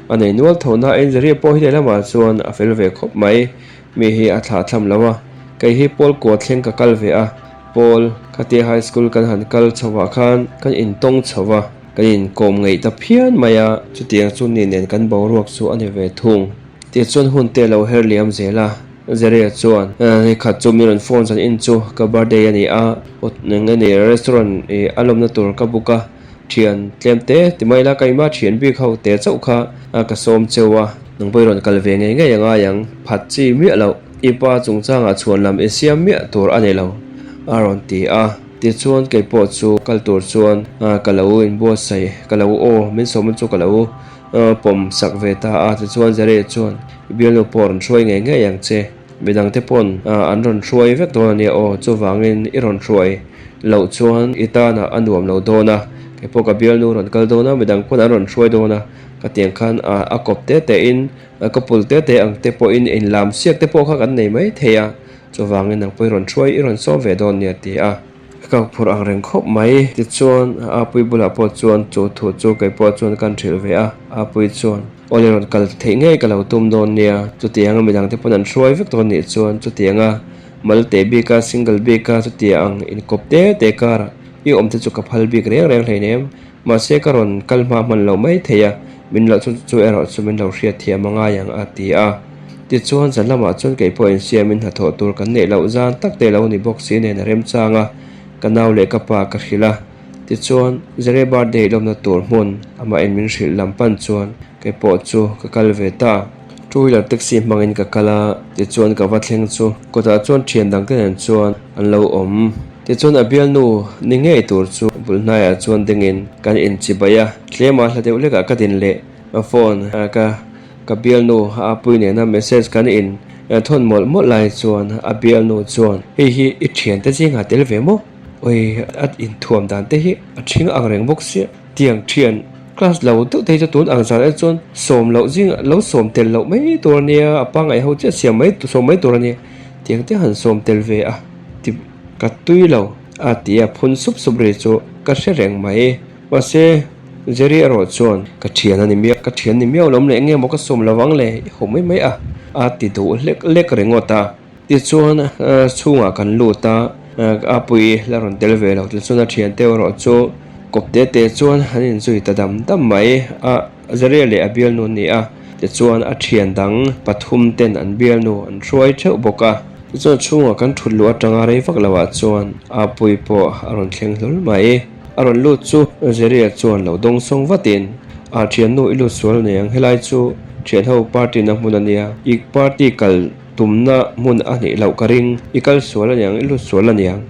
a nei nual tho na a Inzeria pawh hi lehlamah chuan a fel ve khawp mai. Mi hi a thlah thlam lo a, kei hi Paul kua thleng ka kal ve a, Paul khatia high school kan han kal chho ah khan kan intawng chho a, kan inkawm ngeih ta phian mai a, chutiang chu ni nen kan boruak chu a ni ve thung. Tichuan hun te lo her liam zel a, Zeria chuan ni khat chu min rawn phone zan in chu ka birthday a ni a, eng nge ni restaurant ih a lawmna tur ka book a, thian tlem te ti mai la ka ima thian bik ho te chauh kha ka sawm cheu a, nang pawh i rawn kal ve ngei ngei a ngai ang, phat chi miah loh i pa chungchangah chhuan lam i siam miah tur a ni lo a rawn ti a, tichuan kei pawh chu kal tur chuan ka lo inbuatsaih ka lo aw min sawm chu ka lo pawm sak ve ta a, tichuan Zere chuan i bialnu pawh rawn hruai ngei ngei ang che, midang te pawn an rawn hruai vek dawn a nia aw, chuvangin i rawn hruai loh chuan i tanah a nuam lo dawn a, kei pawh ka bialnu rawn kal dawn a, midang pawn an rawn hruai dawn a, ka tiang khan a kawp te te in ka pul te te ang te pawhin inlam siak te pawh kha kan nei mai thei a, chuvangin nang pawh i rawn hruai i rawn sawm ve dawn nia ti a. Ka phur ang reng khawp mai. Tichuan, Apuii bulah pawh chuan chu thu chu kei pawh chuan kan hrilh ve a. Apuii chuan, Awle rawn kal theih ngei ka lo tum dawn nia. Chutianga midangte pawn an hruai vek dawn nih chuan chutianga mal te bika, single bika chutia ang inkawp te te karah i awm te chu ka phal bik reng reng hleinem. Mahse ka rawn kal hma hman lo mai thei a, min lo chu chu erawh chu min lo hriat thiam a ngai ang a ti a. Tichuan zan lamah chuan kei pawh insiamin hnathawh tur kan neih loh zan tak te lo ni bawk si nen a remchang a, ka nau leh ka pa ka hrilh a. Tichuan Zere birthday lawmna tur hmun amah in min hrilh lam pan chuan kei pawh chu ka kal ve ta. Two wheeler taxi hmangin ka kal a, tichuan ka va thleng chu kawtah chuan thian dangte nen chuan an lo awm. Tichuan a bialnu ni ngei tur chu bul hnaiah chuan dingin kan inchibai a, tlema hla deuh lekah ka din leh phone ka ka bialnu a pui nena message kan in thawn mawlh mawlh lai chuan a bialnu chuan hei hi i thiante zingah tel ve maw? Oi a inthuam dan te hi a thing ang reng bawk sia tiang thian class lo deuh te hi chu tun ang zan ah chuan sawm loh zingah lo sawm tel loh mai tur a nia a pangngai ho chiah siam mai sawm mai tur a nia tiang te han sawm tel ve a ti ka tui lo a ti a phun sup sup ri chu ka hre reng mai mahse Jerry erawh chuan ka thian a ni miau ka thian ni miau lo leh eng nge maw ka sawm lo ang le i haw mai mai a a ti duh hlek hlek ringawt a. Tichuan chhungah kan lut a, a pui la rawn tel ve lo tichuan a thiante erawh chu kawp te te chuan an inzui ta dam dam mai a, Zaria leh a bialnu an ni a, tichuan a thian dang pathum ten an bialnu an hruai theuh bawk a. Tichuan chhungah kan thut luh atanga rei vak loh ah chuan a pui pawh a rawn thleng hlawl mai. A rawn lut chu Zaria chuan lo dawngsawng vatin, A thiannu i lut sual nei ang, helai chu thianho party na hmun a nia, i party kal Tumna hmun a nih loh ka ring, i kal sual aniang, i lut sual aniang.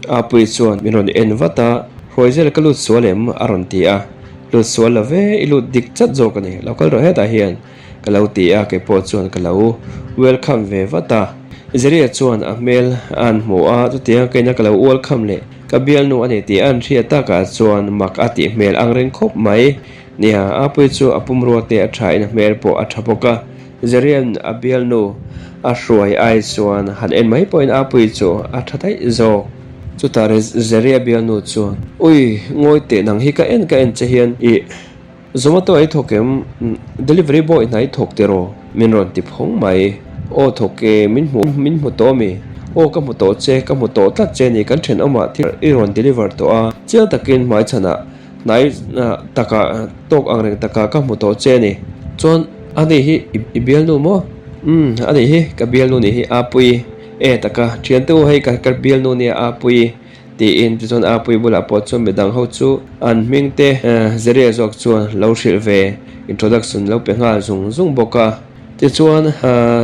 Apuii chuan min rawn en vat a, Hruaizel ka lut sual em? a rawn ti a. Lut sual lo ve, i lut dik chat zawk a ni, lo kal rawh hetah hian ka lo ti a, keipawh chuan ka lo welcome ve vat a. Zeria chuan a hmel a han hmu a, chutiang a keina ka lo welcome leh ka bialnu a ni tih a han hriat takah chuan mak a tih hmel ang reng khawp mai. Nia, Apuii chu a pumrua te a tha in a hmel pawh a tha bawk a. Zerian a bialnu a hruai ai chuan han en mai pawhin Apuii chu a tha daih zawk. Chutah Zeria bialnu chuan, Ui, ngawi teh nang hi ka en ka en che hian i Zomato ah i thawk em? Delivery boy hna i thawk tiraw? Min rawn ti phawng mai. Aw thawk e, min hmu min hmu tawh mi? Aw ka hmu tawh che, ka hmu tawh tlat che ni, kan thenawmah thil i rawn deliver tawh a, chiang takin hmaichhanah Hnai takah tawk ang reng takah ka hmu tawh che a ni. Chuan a ni hi i bialnu maw? Umm a ni hi ka bialnu nih hi Apuii e taka thiante u hei ka ka bialnu nia Apuii tiin tichuan Apuii bulah pawh chuan midang ho chu an hming te Zeria zawk chuan lo hrilh ve introduction lo pe nghal zung zung bawk a. Tichuan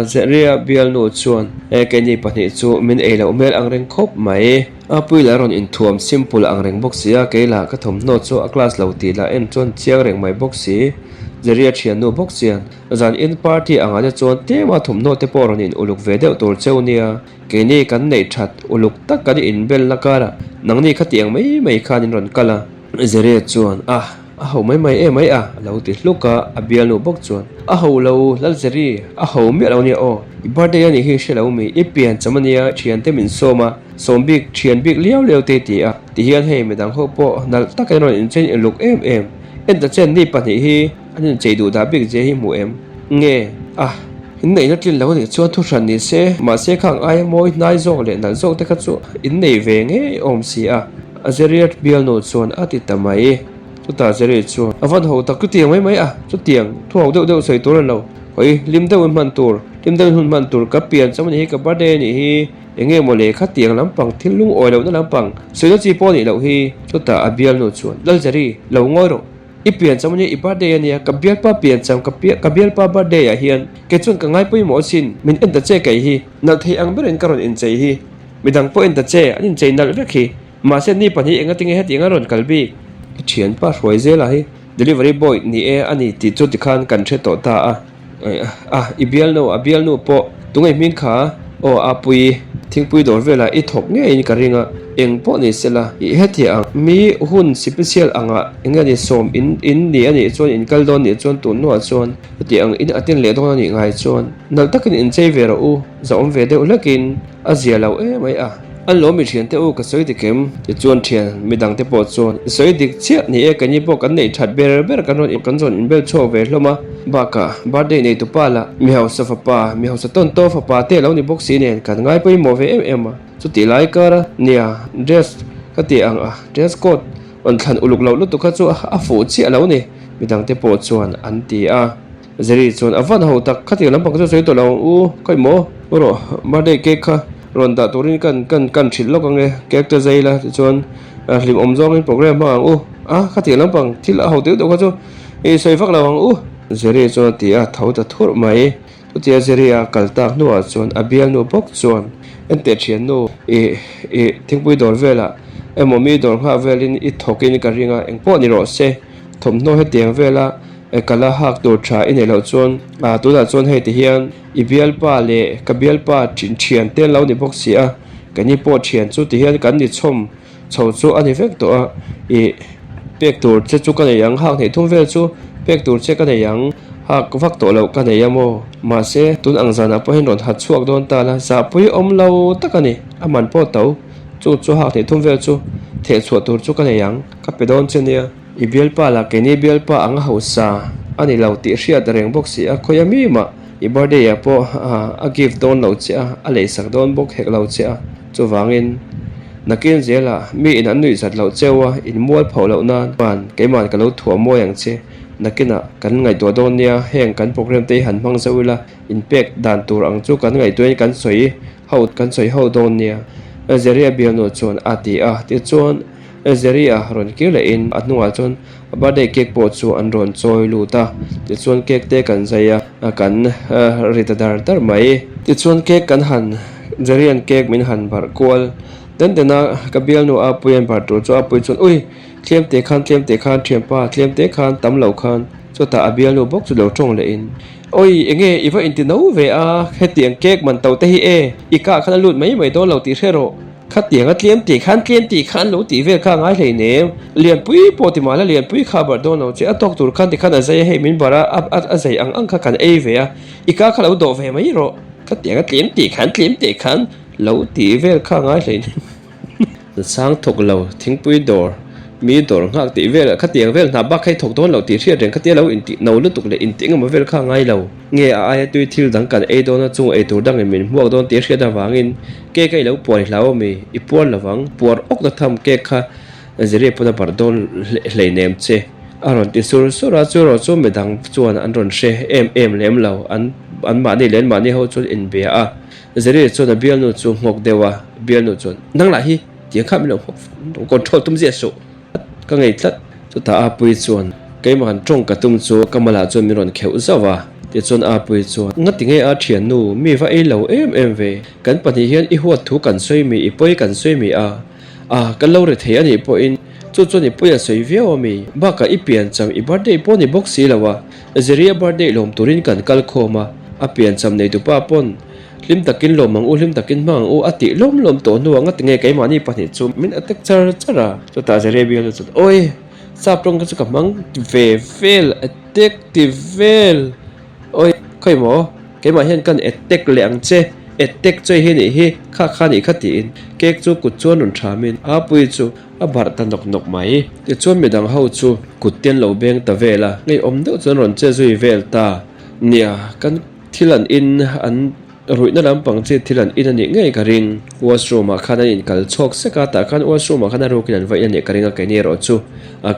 Zeria bialnu chuan keini pahnih chu min ei loh hmel ang reng khawp mai. Apuii lah rawn inthuam simple ang reng bawk si a, kei lah ka thawmhnaw chu a class lo tih lah en chuan chiang reng mai bawk si. Zeria thiannu bawk chian zan in party angah te chuan tlema thawmhnaw te pawh rawn in uluk ve deuh tur cheu nia. Keini kan neih that uluk tak kan inbelna karah nangni khatiang mai mai khan in rawn kal a. Zeria chuan, Ah! A ho mai mai em mai a, a lo ti hluk a, a bialnu bawk chuan, A ho lo, Lalzeri, a ho miah lo nia aw, i birthday a nih hi hre lo mi, i pian cham a nia, thiante min sawm a, sawm bik, thian bik liau liau te ti a, ti hian hei midang ho pawh nalh takin rawn inchein uluk em em, en ta chen ni pahnih hi an inchei duh dah bik zia hi hmu em? Nge a, in neihna tlin lo nih chuan thu hran ni se, mahse khang aia mawi hnai zawk leh nalh zawk te kha chu in nei ve ngei awm si a. Azariah bialnu chuan a ti ta mai. Chutah Azariah chuan, A van ho tak chutiang mai mai a, chutiang thu ho deuh deuh sawi tur a ni lo. Hawi, hlim deuhin hman tur, hlim deuhin hun hman tur, ka pian cham a nih hi, ka birthday a nih hi, eng nge maw le khatiang lampang thil lungawi lohna lampang sawina chi pawh a nih loh hi. Chutah a bialnu chuan, Lalzari, lo ngawi rawh. I pian cham a nia, i birthday a nia, ka bialpa pian cham, ka ka bialpa birthday ah hian kei chuan ka ngai pawimawh asin, min en ta che kei hi, nalh thei ang berin ka rawn inchei hi. Midang pawh en ta che, an inchei nalh vek hi. Mahse ni pahnih enga tinge hetiang a rawn kal bik? I thianpa hruai zela hi delivery boy ni e a ni tih chu tikhan kan hre tawh ta a. A, i bialnu, a bialnu pawh tunge hming kha? Aw a pui, thingpui dawr velah i thawk ngeiin ka ring a, eng pawh ni sela i hetiang ang. Mi hun sipisial angah enge ni sawm in in ni a nih chuan in kal dawn nih chuan tun hnuah chuan hetiang in attend leh dawn a nih ngai chuan nalh takin inchei ve rawh u, zahawm ve deuh hlekin. A zia lo em mai a. An lo mi thian te u ka sawi dik em? Tichuan thian midang te pawh chuan i sawi dik chiah ni e keini pawh kan neih that ber ber kan rawn kan zawn inbel chhuak ve hlawm a. Bakah birthday nei tupa lah mi hausa fapa mi hausa tawn taw fapa te lo ni bawk si nen kan ngai pawimawh ve em em a. Chutih lai kar a nia dress ka ti ang a dress code rawn thlan uluk loh lutuk kha chu a fuh chiah lo ni midang te pawh chuan an ti a. Zeri chuan a van ho tak, khatiang lampang chu sawi tawh lo ang u, khawi maw? Rawh, birthday cake kha rawn dah turin kan kan kan hrilh lawk ang e, cake te zai la tichuan hlim awm zawngin program hmang ang u, a khatiang lampang thil a ho deuh deuh kha chu i sawi vak lo ang u. Zeri chuan a ti a, tho ta thurh mai. Chutia Zeri a kal tak hnuah chuan a bialnu bawk chuan enteh thiannu i i thingpui dawr velah emaw mi dawr nghah velin i thawkin ka ring a, engpawh ni rawh se, thawmhnaw hetiang vela Ka la hak tur tha i neih loh chuan ah tunah chuan hei ti hian i bialpa leh ka bialpa thian te an lo ni bawk si a, keini pawh thian chu ti hian kan ni chhawm chho chu a ni vek tawh a, ih pek tur che chu ka nei ang hak hnih thum vel chu pek tur che ka nei ang hak vak tawh loh ka nei a maw mahse tun ang zanah pawh hian rawn hat chhuak dawn ta la zahpui awm lo tak a ni a man pawh to chu chu hak hnih thum vel chu theh chhuah tur chu ka nei ang ka pe dawn che nia. I bialpa lah keini bialpa ang a hausa a ni lo tih hriat reng bawk si a, khawi a mi mah i birthday ah pawh a gift dawn lo che a, a leisak dawn bawk hek lo che a, chuvangin nakin zelah mi in an nuihzat loh cheu a, in mual phoh loh nan man keimah ka lo thuah mawi ang che, nakinah kan ngaihtuah dawn nia, heng kan program te hi han hmang zauh ila, inpek dan tur ang chu kan ngaihtuahin kan sawi ho kan sawi ho dawn nia, Zeria bialnu chuan a ti a, tichuan. Ezeri-a rawn kir lehin a hnungah chuan a birthday cake pawh chu an rawn chawi lut a, tichuan cake te kan zai a, kan ri ta dar dar mai. Tichuan cake kan han, Jerry-a'n cake min han barh kual den den a, ka bialnu a Puia'n barh tur chu a Pui chuan Ui! Tlem te khan, tlem te khan thianpa, tlem te khan, tam lo khan. Chutah a bialnu bawk chu lo tawng lehin Ui! Enge i va inti no ve a, hetiang cake man to te hi e, i kah khan a lut mai mai dawn lo tih hre rawh. Khatiang a tlem tih khan tlem tih khan lo tih vel kha a ngai hleinem. Lianpui pawh ti mahla lianpui kha a barh dawn lo che. A tawk tur khan tikhan a zai a hei min barh a, a a zai ang ang kha kan ei ve a, i ka kha lo dawh ve mai rawh. Khatiang a tlem tih khan tlem tih khan lo tih vel kha a ngai hleinem. Nsang thawk lo thingpui dawr mi dawr nghak tih vel khatiang vel hna bak kha i thawk dawn lo tih hriat reng khatia lo intih no lutuk leh intih engemaw vel kha a ngai lo. Nge a aia tui thil dang kan ei dawn a chung eitur dangin min hmuak dawn tih hriat avangin Cake a i lo puar i hlau ami? I puar lovang, puar awk na tham cake kha Ziri pawn a barh dawn hleinem che a rawn ti sur sur a, chu erawh chu midang chuan an rawn hre em em lem lo, an an mahni leh an mahni ho chuan inbia a, Ziri chuan a bialnu chu nghawk deuh a, bialnu chuan nang lah hi tiang kha min lo nghawk control tum ziah suh. Ka ngei tlat. Chutah Apui chuan keimah han tawng ka tum chu ka malah chuan min rawn kheuh zauh a. Tichuan Apui chuan, Ngati nge a thiannu, mi va ei lo em em ve. Kan pahnih hian i huat thu kan sawi mi, i pawi kan sawi mi a. A, kan lo ri thei a nih pawhin chu chuan i pawi a sawi viau a mi. Bakah i piancham, i birthday pawh ni bawk si lo a. Zeria birthday lawm turin kan kal khawm a, a piancham neitupa pawn Hlim takin lawm ang u, hlim takin hmang ang u a tih lawm lawm tawh hnuah ngati nge keimahni pahnih chu min attack char char a. Chutah Zeria bialnu chuan, Awi! Sap tawng kha chu ka hmang ve vel attack ti vel awi khawi maw keimah hian kan attack leh ang che attack chu hei nih hi kha kha nih kha tiin cake chu kut chuan rawn thamin a pui chu a barh ta nawk nawk mai. Tichuan midang ho chu kut te an lo beng ta vel a ngeiawm deuh chuan rawn che zui vel ta nia kan thil an in an Ruihna lampang chi thil an in a nih ngei ka ring. Washroom ah khan an inkal chhuak sek a, tah khan washroom ah khan a rukin an va in a nih ka ring a, keini erawh chu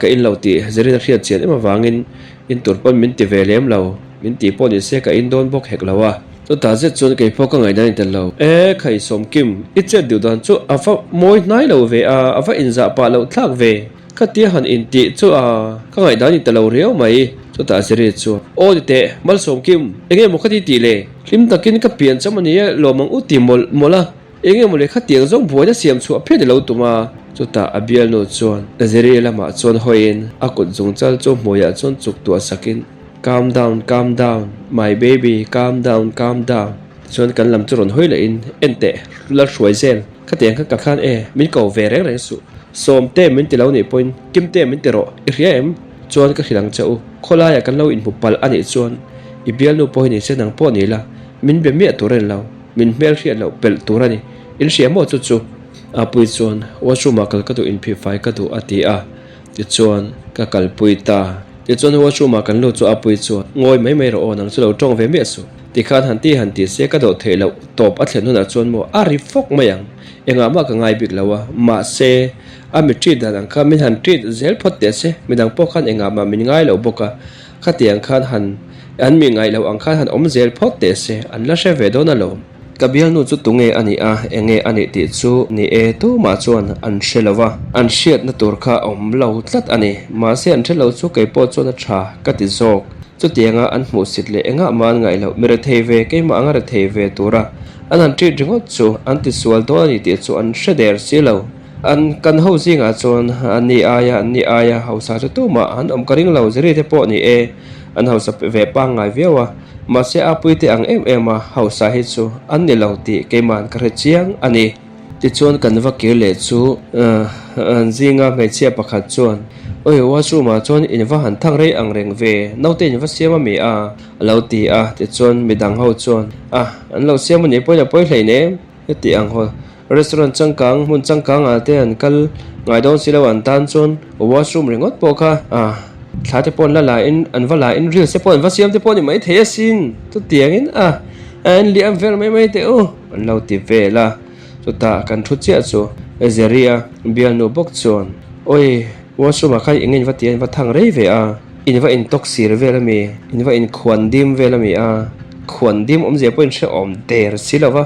ka in lo tih Zerin a hriat chian em avangin in tur pawn min ti ve lem lo, min tih pawh ni se ka in dawn bawk hek lo a. Chutah zet chuan kei pawh ka ngaihdan in tel lo. E khai Sawmkim, i chet duh dan chu a va mawi hnai lo ve a, a va inzah pah loh thlak ve. Khatia han intih chu a ka ngaihdan in ta lo riau mai. Chutah Ziri chuan, Aw ni teh, Malsawmkim, enge maw khati tih le? Hlim takin ka pian cham a ni e, lawm ang u ti mawlh mawlh a. Enge maw le khatiang zawng buaina siam chhuah phian i lo tum a. Chutah a bialnu chuan Ziri lamah chuan hawiin a kut zungchal chu hmuiah chuan chuk tuah sakin, Calm down, calm down, my baby, calm down, calm down. Tichuan kan lam chu rawn hawi lehin, En teh, la hruai zel. Khatiang kha ka khan e, min ko ve reng reng suh. Sawmte min ti lo nih pawhin Kimte min ti rawh, i hria em? Chuan ka hrilh ang che u, khawlaiah kan lo inhmu palh a nih chuan i bialnu pawh hi ni se nang pawh ni la, min be miah tur a ni lo, min hmel hriat loh pelh tur a ni. In hria maw chu chu? Apui chuan washroom ah kal ka duh inphihfai ka duh a ti a, tichuan ka kalpui ta. Tichuan washroom ah kan lut chu Apui chuan ngawi mai mai rawh aw nang chu lo tawng ve miah suh. Tikhan han ti han ti se ka dawh theih loh tawp a thlen hunah chuan maw a ri fawk mai ang. Engah mah ka ngai bik lo a, mahse a mi treat dan ang kha min han treat zel phawt teh se, midang pawh khan engah mah min ngai lo bawk a, khatiang khan han an mi ngaih loh ang khan han awm zel phawt teh se, an la hre ve dawn alawm. Ka bialnu chu tunge a nih a, enge a nih tih chu ni e tumah chuan an hre lo va, an hriatna tur kha a awm lo tlat a ni, mahse an hre lo chu kei pawh chuan a tha ka ti zawk. Chutianga an hmuhsit leh engah mah an ngaih loh, mi rethei ve keimah anga rethei ve tura An han treat ringawt chu an tisual dawn a ni tih chu an hre der si lo. An kan ho zingah chuan an ni aia an ni aia hausa chu tumah an awm ka ring lo ziri te pawh ni e, an hausa ve pangngai viau a, mahse a puite ang em em a hausa hi chu an ni lo tih keima'n ka hre chiang a ni. Tichuan kan va kir leh chu an zinga hmeichhia pakhat chuan, Awi washroom ah chuan in va han thak rei ang reng ve, naute in va siam a mi a? A lo ti a, tichuan midang ho chuan, A, an lo siam a nih pawhin a pawi hlein em? Heti ang haw restaurant changkang, hmun changkang ah te an kal ngai dawn si lo an tan chuan washroom ringawt pawh kha a, thla te pawh an la la in, an va la in reels te pawh an va siam te pawh a ni maithei asin, chutiangin a, a en liam vel mai mai teh u, an lo ti vel a. Chutah kan thu chiah chu Jerry-a bialnu bawk chuan, Awi, washroom ah khan eng in va ti a, in va thang rei ve a, in va intawk sir vel a mi, in va inkhuan dim vel a mi a, khuan dim awmzia pawh in hrehawm der si lo va.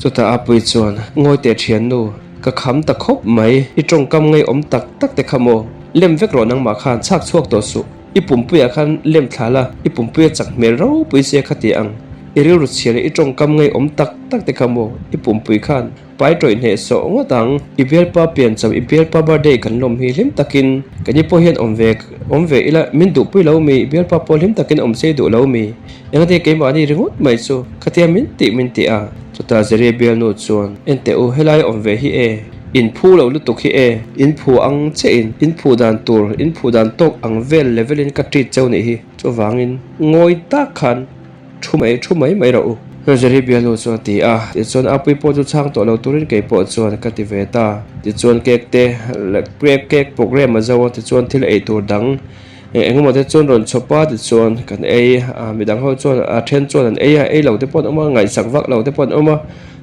Chutah a pui chuan, Ngawi teh thiannu, ka kham ta khawp mai, i tawngkam ngeiawm tak tak te kha maw, lem vek rawh nangmah khan chhak chhuak tawh suh. I pumpuiah khan lem thla la, i pumpuia chak hmel ropui sia kha ti ang. I rilru chhia leh i tawngkam ngeiawm tak tak te kha maw, i pumpui khan pai tawih hneh sawh ngawt ang. I bialpa piancham, i bialpa birthday kan lawm hi hlim takin keini pawh hian awm ve awm ve ila, min duhpui lo mi, i bialpa pawh hlim takin awm sei duh lo mi. Engati keimahni ringawt mai chu khatia min tih min ti a. Chutah Zeria bialnu chuan, Enteh u, helai awm ve hi e. In phu lo lutuk hi e. In phu ang che in, in phu dan tur, in phu dan tawk ang vel level in ka treat cheu nih hi. Chuvangin ngawi tak khan thu mai thu mai mai rawh u. Jerry bialnu chuan a ti a, tichuan Apui pawh chu chhang tawh lo turin kei pawh chuan ka ti ve ta. Tichuan cake te leh cake program a zo a, tichuan thil ei tur dang eng engemaw te chuan rawn chhawp a, tichuan kan ei a, midang ho chuan a then chuan an ei a, ei lo te pawh an awm a, ngaihsak vak lo te pawh an awm a.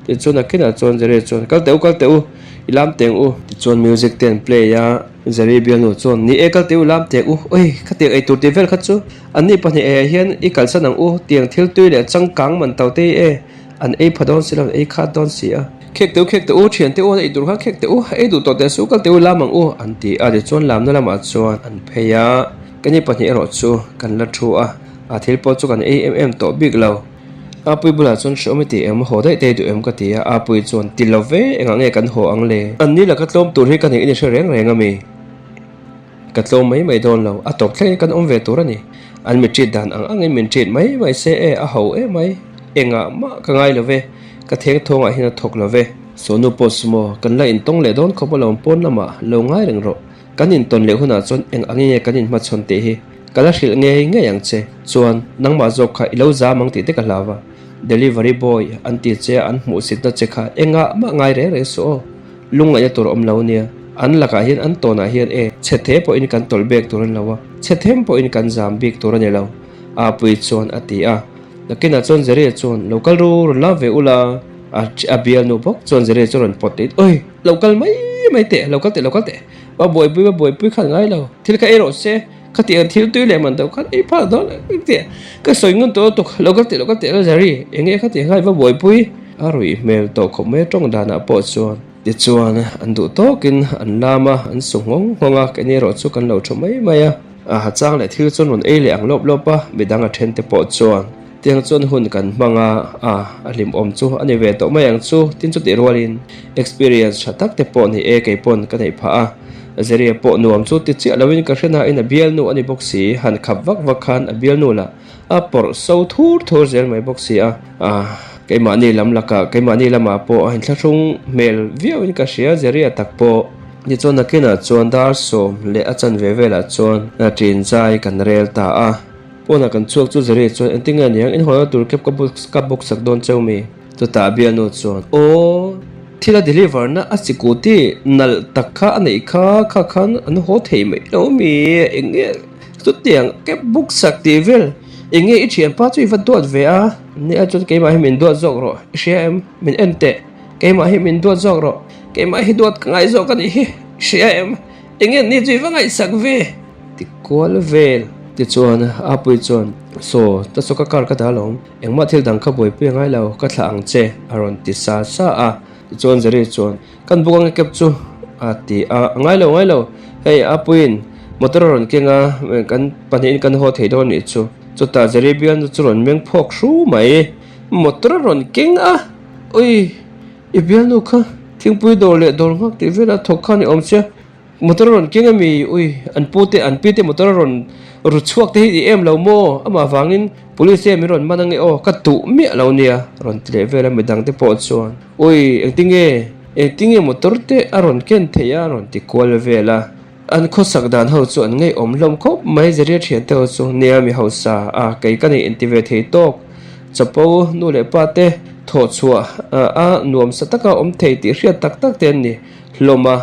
Tichuan nakinah chuan Jerry chuan, Kal teh u, kal teh u, i lam teng u. Tichuan music te an play a, Jerry bialnu chuan, Ni e, kal teh u, lam teng u. Oi, khatiang ei tur tih vel kha chu an ni pahnih eiah hian i kalsan ang u, tiang thil tui leh changkang man to te hi e, an ei pha dawn si lo, an ei khat dawn si a. Khek teh u, khek teh u, thian teh u, an ei tur kha khek teh u, ei duh tawh teh suh, kal teh u, lam ang u, an ti a. Tichuan lamna lamah chuan an phei a, ka ni pahnih erawh chu kan la thu a, a thil pawh chu kan ei em em tawh bik lo. Apui bulah chuan hreawm i ti em? Haw daih te i duh em? ka ti a, Apui chuan ti lo ve, engah nge kan haw ang le? An ni laka tlawm tur hi ka nih in i hre reng reng a mi? Ka tlawm mai mai dawn lo, a tawp thlengin kan awm ve tur a ni. An mi treat dan ang angin min treat mai mai se e, a ho em mai. Engah mah ka ngai lo ve, ka theng thawngah hian a thawk lo ve. Sawnu pawh sumaw, kan la intawng leh dawn khawp alawm pawn lamah lo ngai reng rawh. Kan intawn leh hunah chuan eng angin nge kan inhmachhawn tih hi ka la hrilh ngei ngei ang che. Chuan, nangmah zawk kha i lo zam ang tih te ka hlau va. Delivery boy an ti che a, an hmuhsitna che kha engah mah ngai reng reng suh aw. Lungngaihna tur awm lo nia. An lakah hian an tawnah hian e, chhe the pawhin kan tawlh bek tur a ni lo a, chhe them pawhin kan zam bik tur a ni lo, Apuii chuan a ti a. Nakinah chuan Jerry-a chuan, Lo kal ru, rawn la ve ula. A bialnu bawk chuan Jerry chu rawn pawt tih, Oi, lo kal mai mai teh, lo kal teh, lo kal teh. Va buaipui, va buaipui khan ngai lo. Thil kha ei rawh se, khatiang thil tui leh man deuh khan ei phak dawn lo teh. Ka sawi ngun tawh lutuk, lo kal teh, lo kal teh la Jerry, eng nge khatiang khan va buaipui? A ruih hmel tawh khawp mai a tawng danah pawh chuan. Tichuan, an duh tawkin an lam a, an su nghawng nghawng a, keini erawh chu kan lo thu mai mai a. A chang leh thil chuan rawn ei leh ang lawp lawp a, midang a then te pawh chuan tiang chuan hun kan hmang a, a a hlimawm chu a ni ve tawh mai ang chu, tin chutih rualin experience tha tak te pawh ni e kei pawn ka neih phah a, Zeria pawh nuam chu ti chiah loin ka hre nain a bialnu a ni bawk si, han khap vak vak khan a bialnu lah a pawrh so thur thur zel mai bawk si a, a keimahni lam lakah keimahni lamah pawh a inthlahrung hmel viauin ka hria Zeria tak pawh. Tichuan nakinah chuan dar 10 leh a chanve velah chuan ṭin zai kan rel ta a. Pawnah kan chhuak chu Jerry chuan engtin nge aniang inhawlna tur cab ka book ka book sak dawn cheu mi? Chutah bialnu chuan Aw, thil a deliver na a sikuti nalh tak kha a neih kha kha khan an haw thei mai lo mi? Eng nge chutiang cab book sak tih vel eng nge i thianpa chu i va duat ve a? Nia chuan keimah hi min duat zawk rawh i hria em? Min en teh. Keimah hi min duat zawk rawh, keimah hi duat ka ngai zawk a nih hi, hria em? Enge ni chu i va ngaihsak ve? Ti kual vel. Tichuan Apuii chuan, Saw, ta saw ka car ka dah alawm, engmah thil dang kha buaipui a ngai lo, ka thlah ang che, a rawn ti sa sa a. Tichuan Jerry chuan, Kan buk ange cab chu, a ti a, A ngai lo, a ngai lo, hei Apuiin motor a rawn keng a, kan pahnihin kan haw thei dawn nih chu. Chutah Jerry bialnu chu rawn meng phawk hru mai, Motor a rawn keng a. Ui, i bialnu kha thingpui dawr leh dawr nghak tih velah thawk khan i awm sia, motor a rawn keng ami? Ui, an pu te, an pi te motor a rawn ru chhuak te hi i em lo maw? Amah vangin police te min rawn man ange aw, ka duh miah lo nia, rawn ti leh vel a midang te pawh chuan. Ui, engtinge, engtinge motor te a rawn ken theih a? rawn ti kual vel a. An khawsak dan ho chu an ngaihawm hlawm khawp mai, Zeria thiante ho chu nia mi hausa a, kei ka nei inti ve thei tawk. Chapo nu leh pa te thawh chhuah a nuam sa taka awm thei tih hriat tak tak te an ni hlawm a,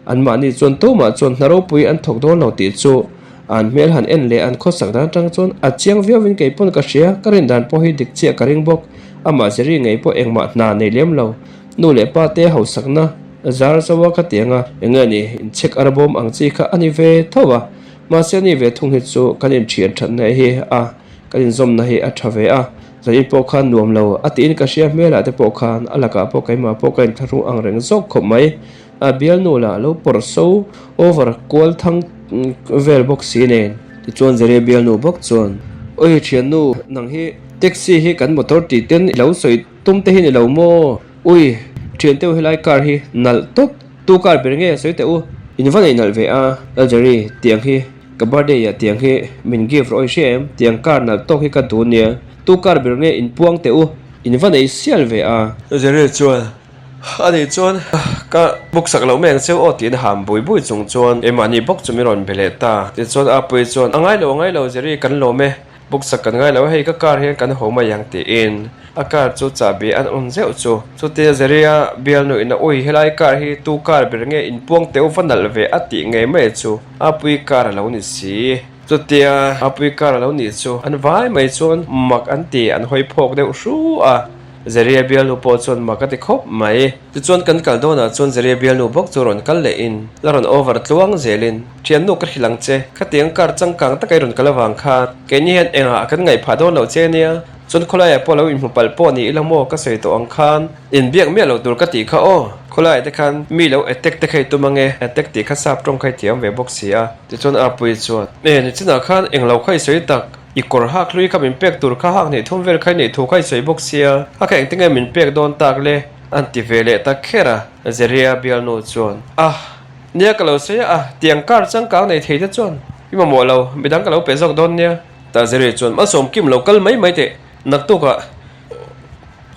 anmahni chuan tumah chuan hna ropui an thawk dawn lo tih chu an hmel han en leh an khawsak dan atang chuan a chiang viauin kei pawn ka hria, ka rin dan pawh hi dik chiah ka ring bawk, amah Zeri ngei pawh engmah hna nei lem lo. Nu leh pa te hausakna zar zo a ka ti ang a, enge ni inchhek arbawm ang chi kha a ni ve tho a, mahse a ni ve thung hi chu kan inthian thatna hi a, kan inzawmna hi a tha ve a, zanin pawh khan nuam lo a tiin ka hria hmelah te pawh khan a lakah pawh keimah pawh ka inthlahrung ang reng zawk khawp mai, a bialnu lah lo pawrh so over kual thang vel bawk si nen. Tichuan Zeria bialnu bawk chuan, Oi thiannu, nang hi taxi hi kan motor tih ten i lo sawi Tum te hi ni lo maw? Ui, thian teu helai car hi nalh tawp. Tu car ber nge sawi teh u? In va nei nalh ve a, Algerie, tiang hi ka birthday ah tiang hi min gift rawh i hria em? Tiang car nalh tawk hi ka duh nia. Tu car ber nge in puang teh u? In va nei sial ve a. Algerie chuan, A nih chuan ka book sak loh mai ang cheu aw tiin ham bui bui chung chuan keimahni bawk chu min rawn be leh ta. Tichuan Apuii chuan, A ngai lo, a ngai lo Jerry, kan lawm e. Book sak kan ngai lo a, hei ka car hian kan haw mai ang tiin a car chu chahbi an on zeuh chu. Chutia Zeria bialnu in a ui helai car hi tu car ber nge inpuang teuh va nalh ve a tih ngei mai chu Apuii car a lo ni si. Chutia Apuii car a lo nih chu an vai mai chuan mak an ti an hawi phawk deuh hru a. Zeria bialnu pawh chuan mak a ti khawp mai. Tichuan kan kal dawnah chuan Zeria bialnu bawk chu rawn kal lehin la rawn over tluang zelin, Thiannu ka hrilh ang che, khatiang kar changkang taka i rawn kal avang khan keini hian engah kan ngaih phah dawn lo che nia, chuan khawlaiah pawh lo inhmu palh pawh ni ila maw ka sawi tawh ang khan inbiak miah lo tur ka tih kha aw, khawlaiah te khan mi lo attack te kha i tum ange, attack tih kha sap tawng kha i thiam ve bawk si a. Tichuan Apuii chuan, E, nichinah khan englo kha i sawi tak, I kawr hak hlui kha min pek tur kha hak hnih thum vel kha i neih thu kha i sawi bawk sia, a kha engtin nge min pek dawn tak le? An ti ve leh ta kher a, Zeria bialnu chuan, Ah, nia ka lo sawi a, tiang kar changkang nei thei te chuan i mamawh lo, midang ka lo pe zawk dawn nia. Tah Zeria chuan, Malsawm kim lo kal mai mai teh, naktukah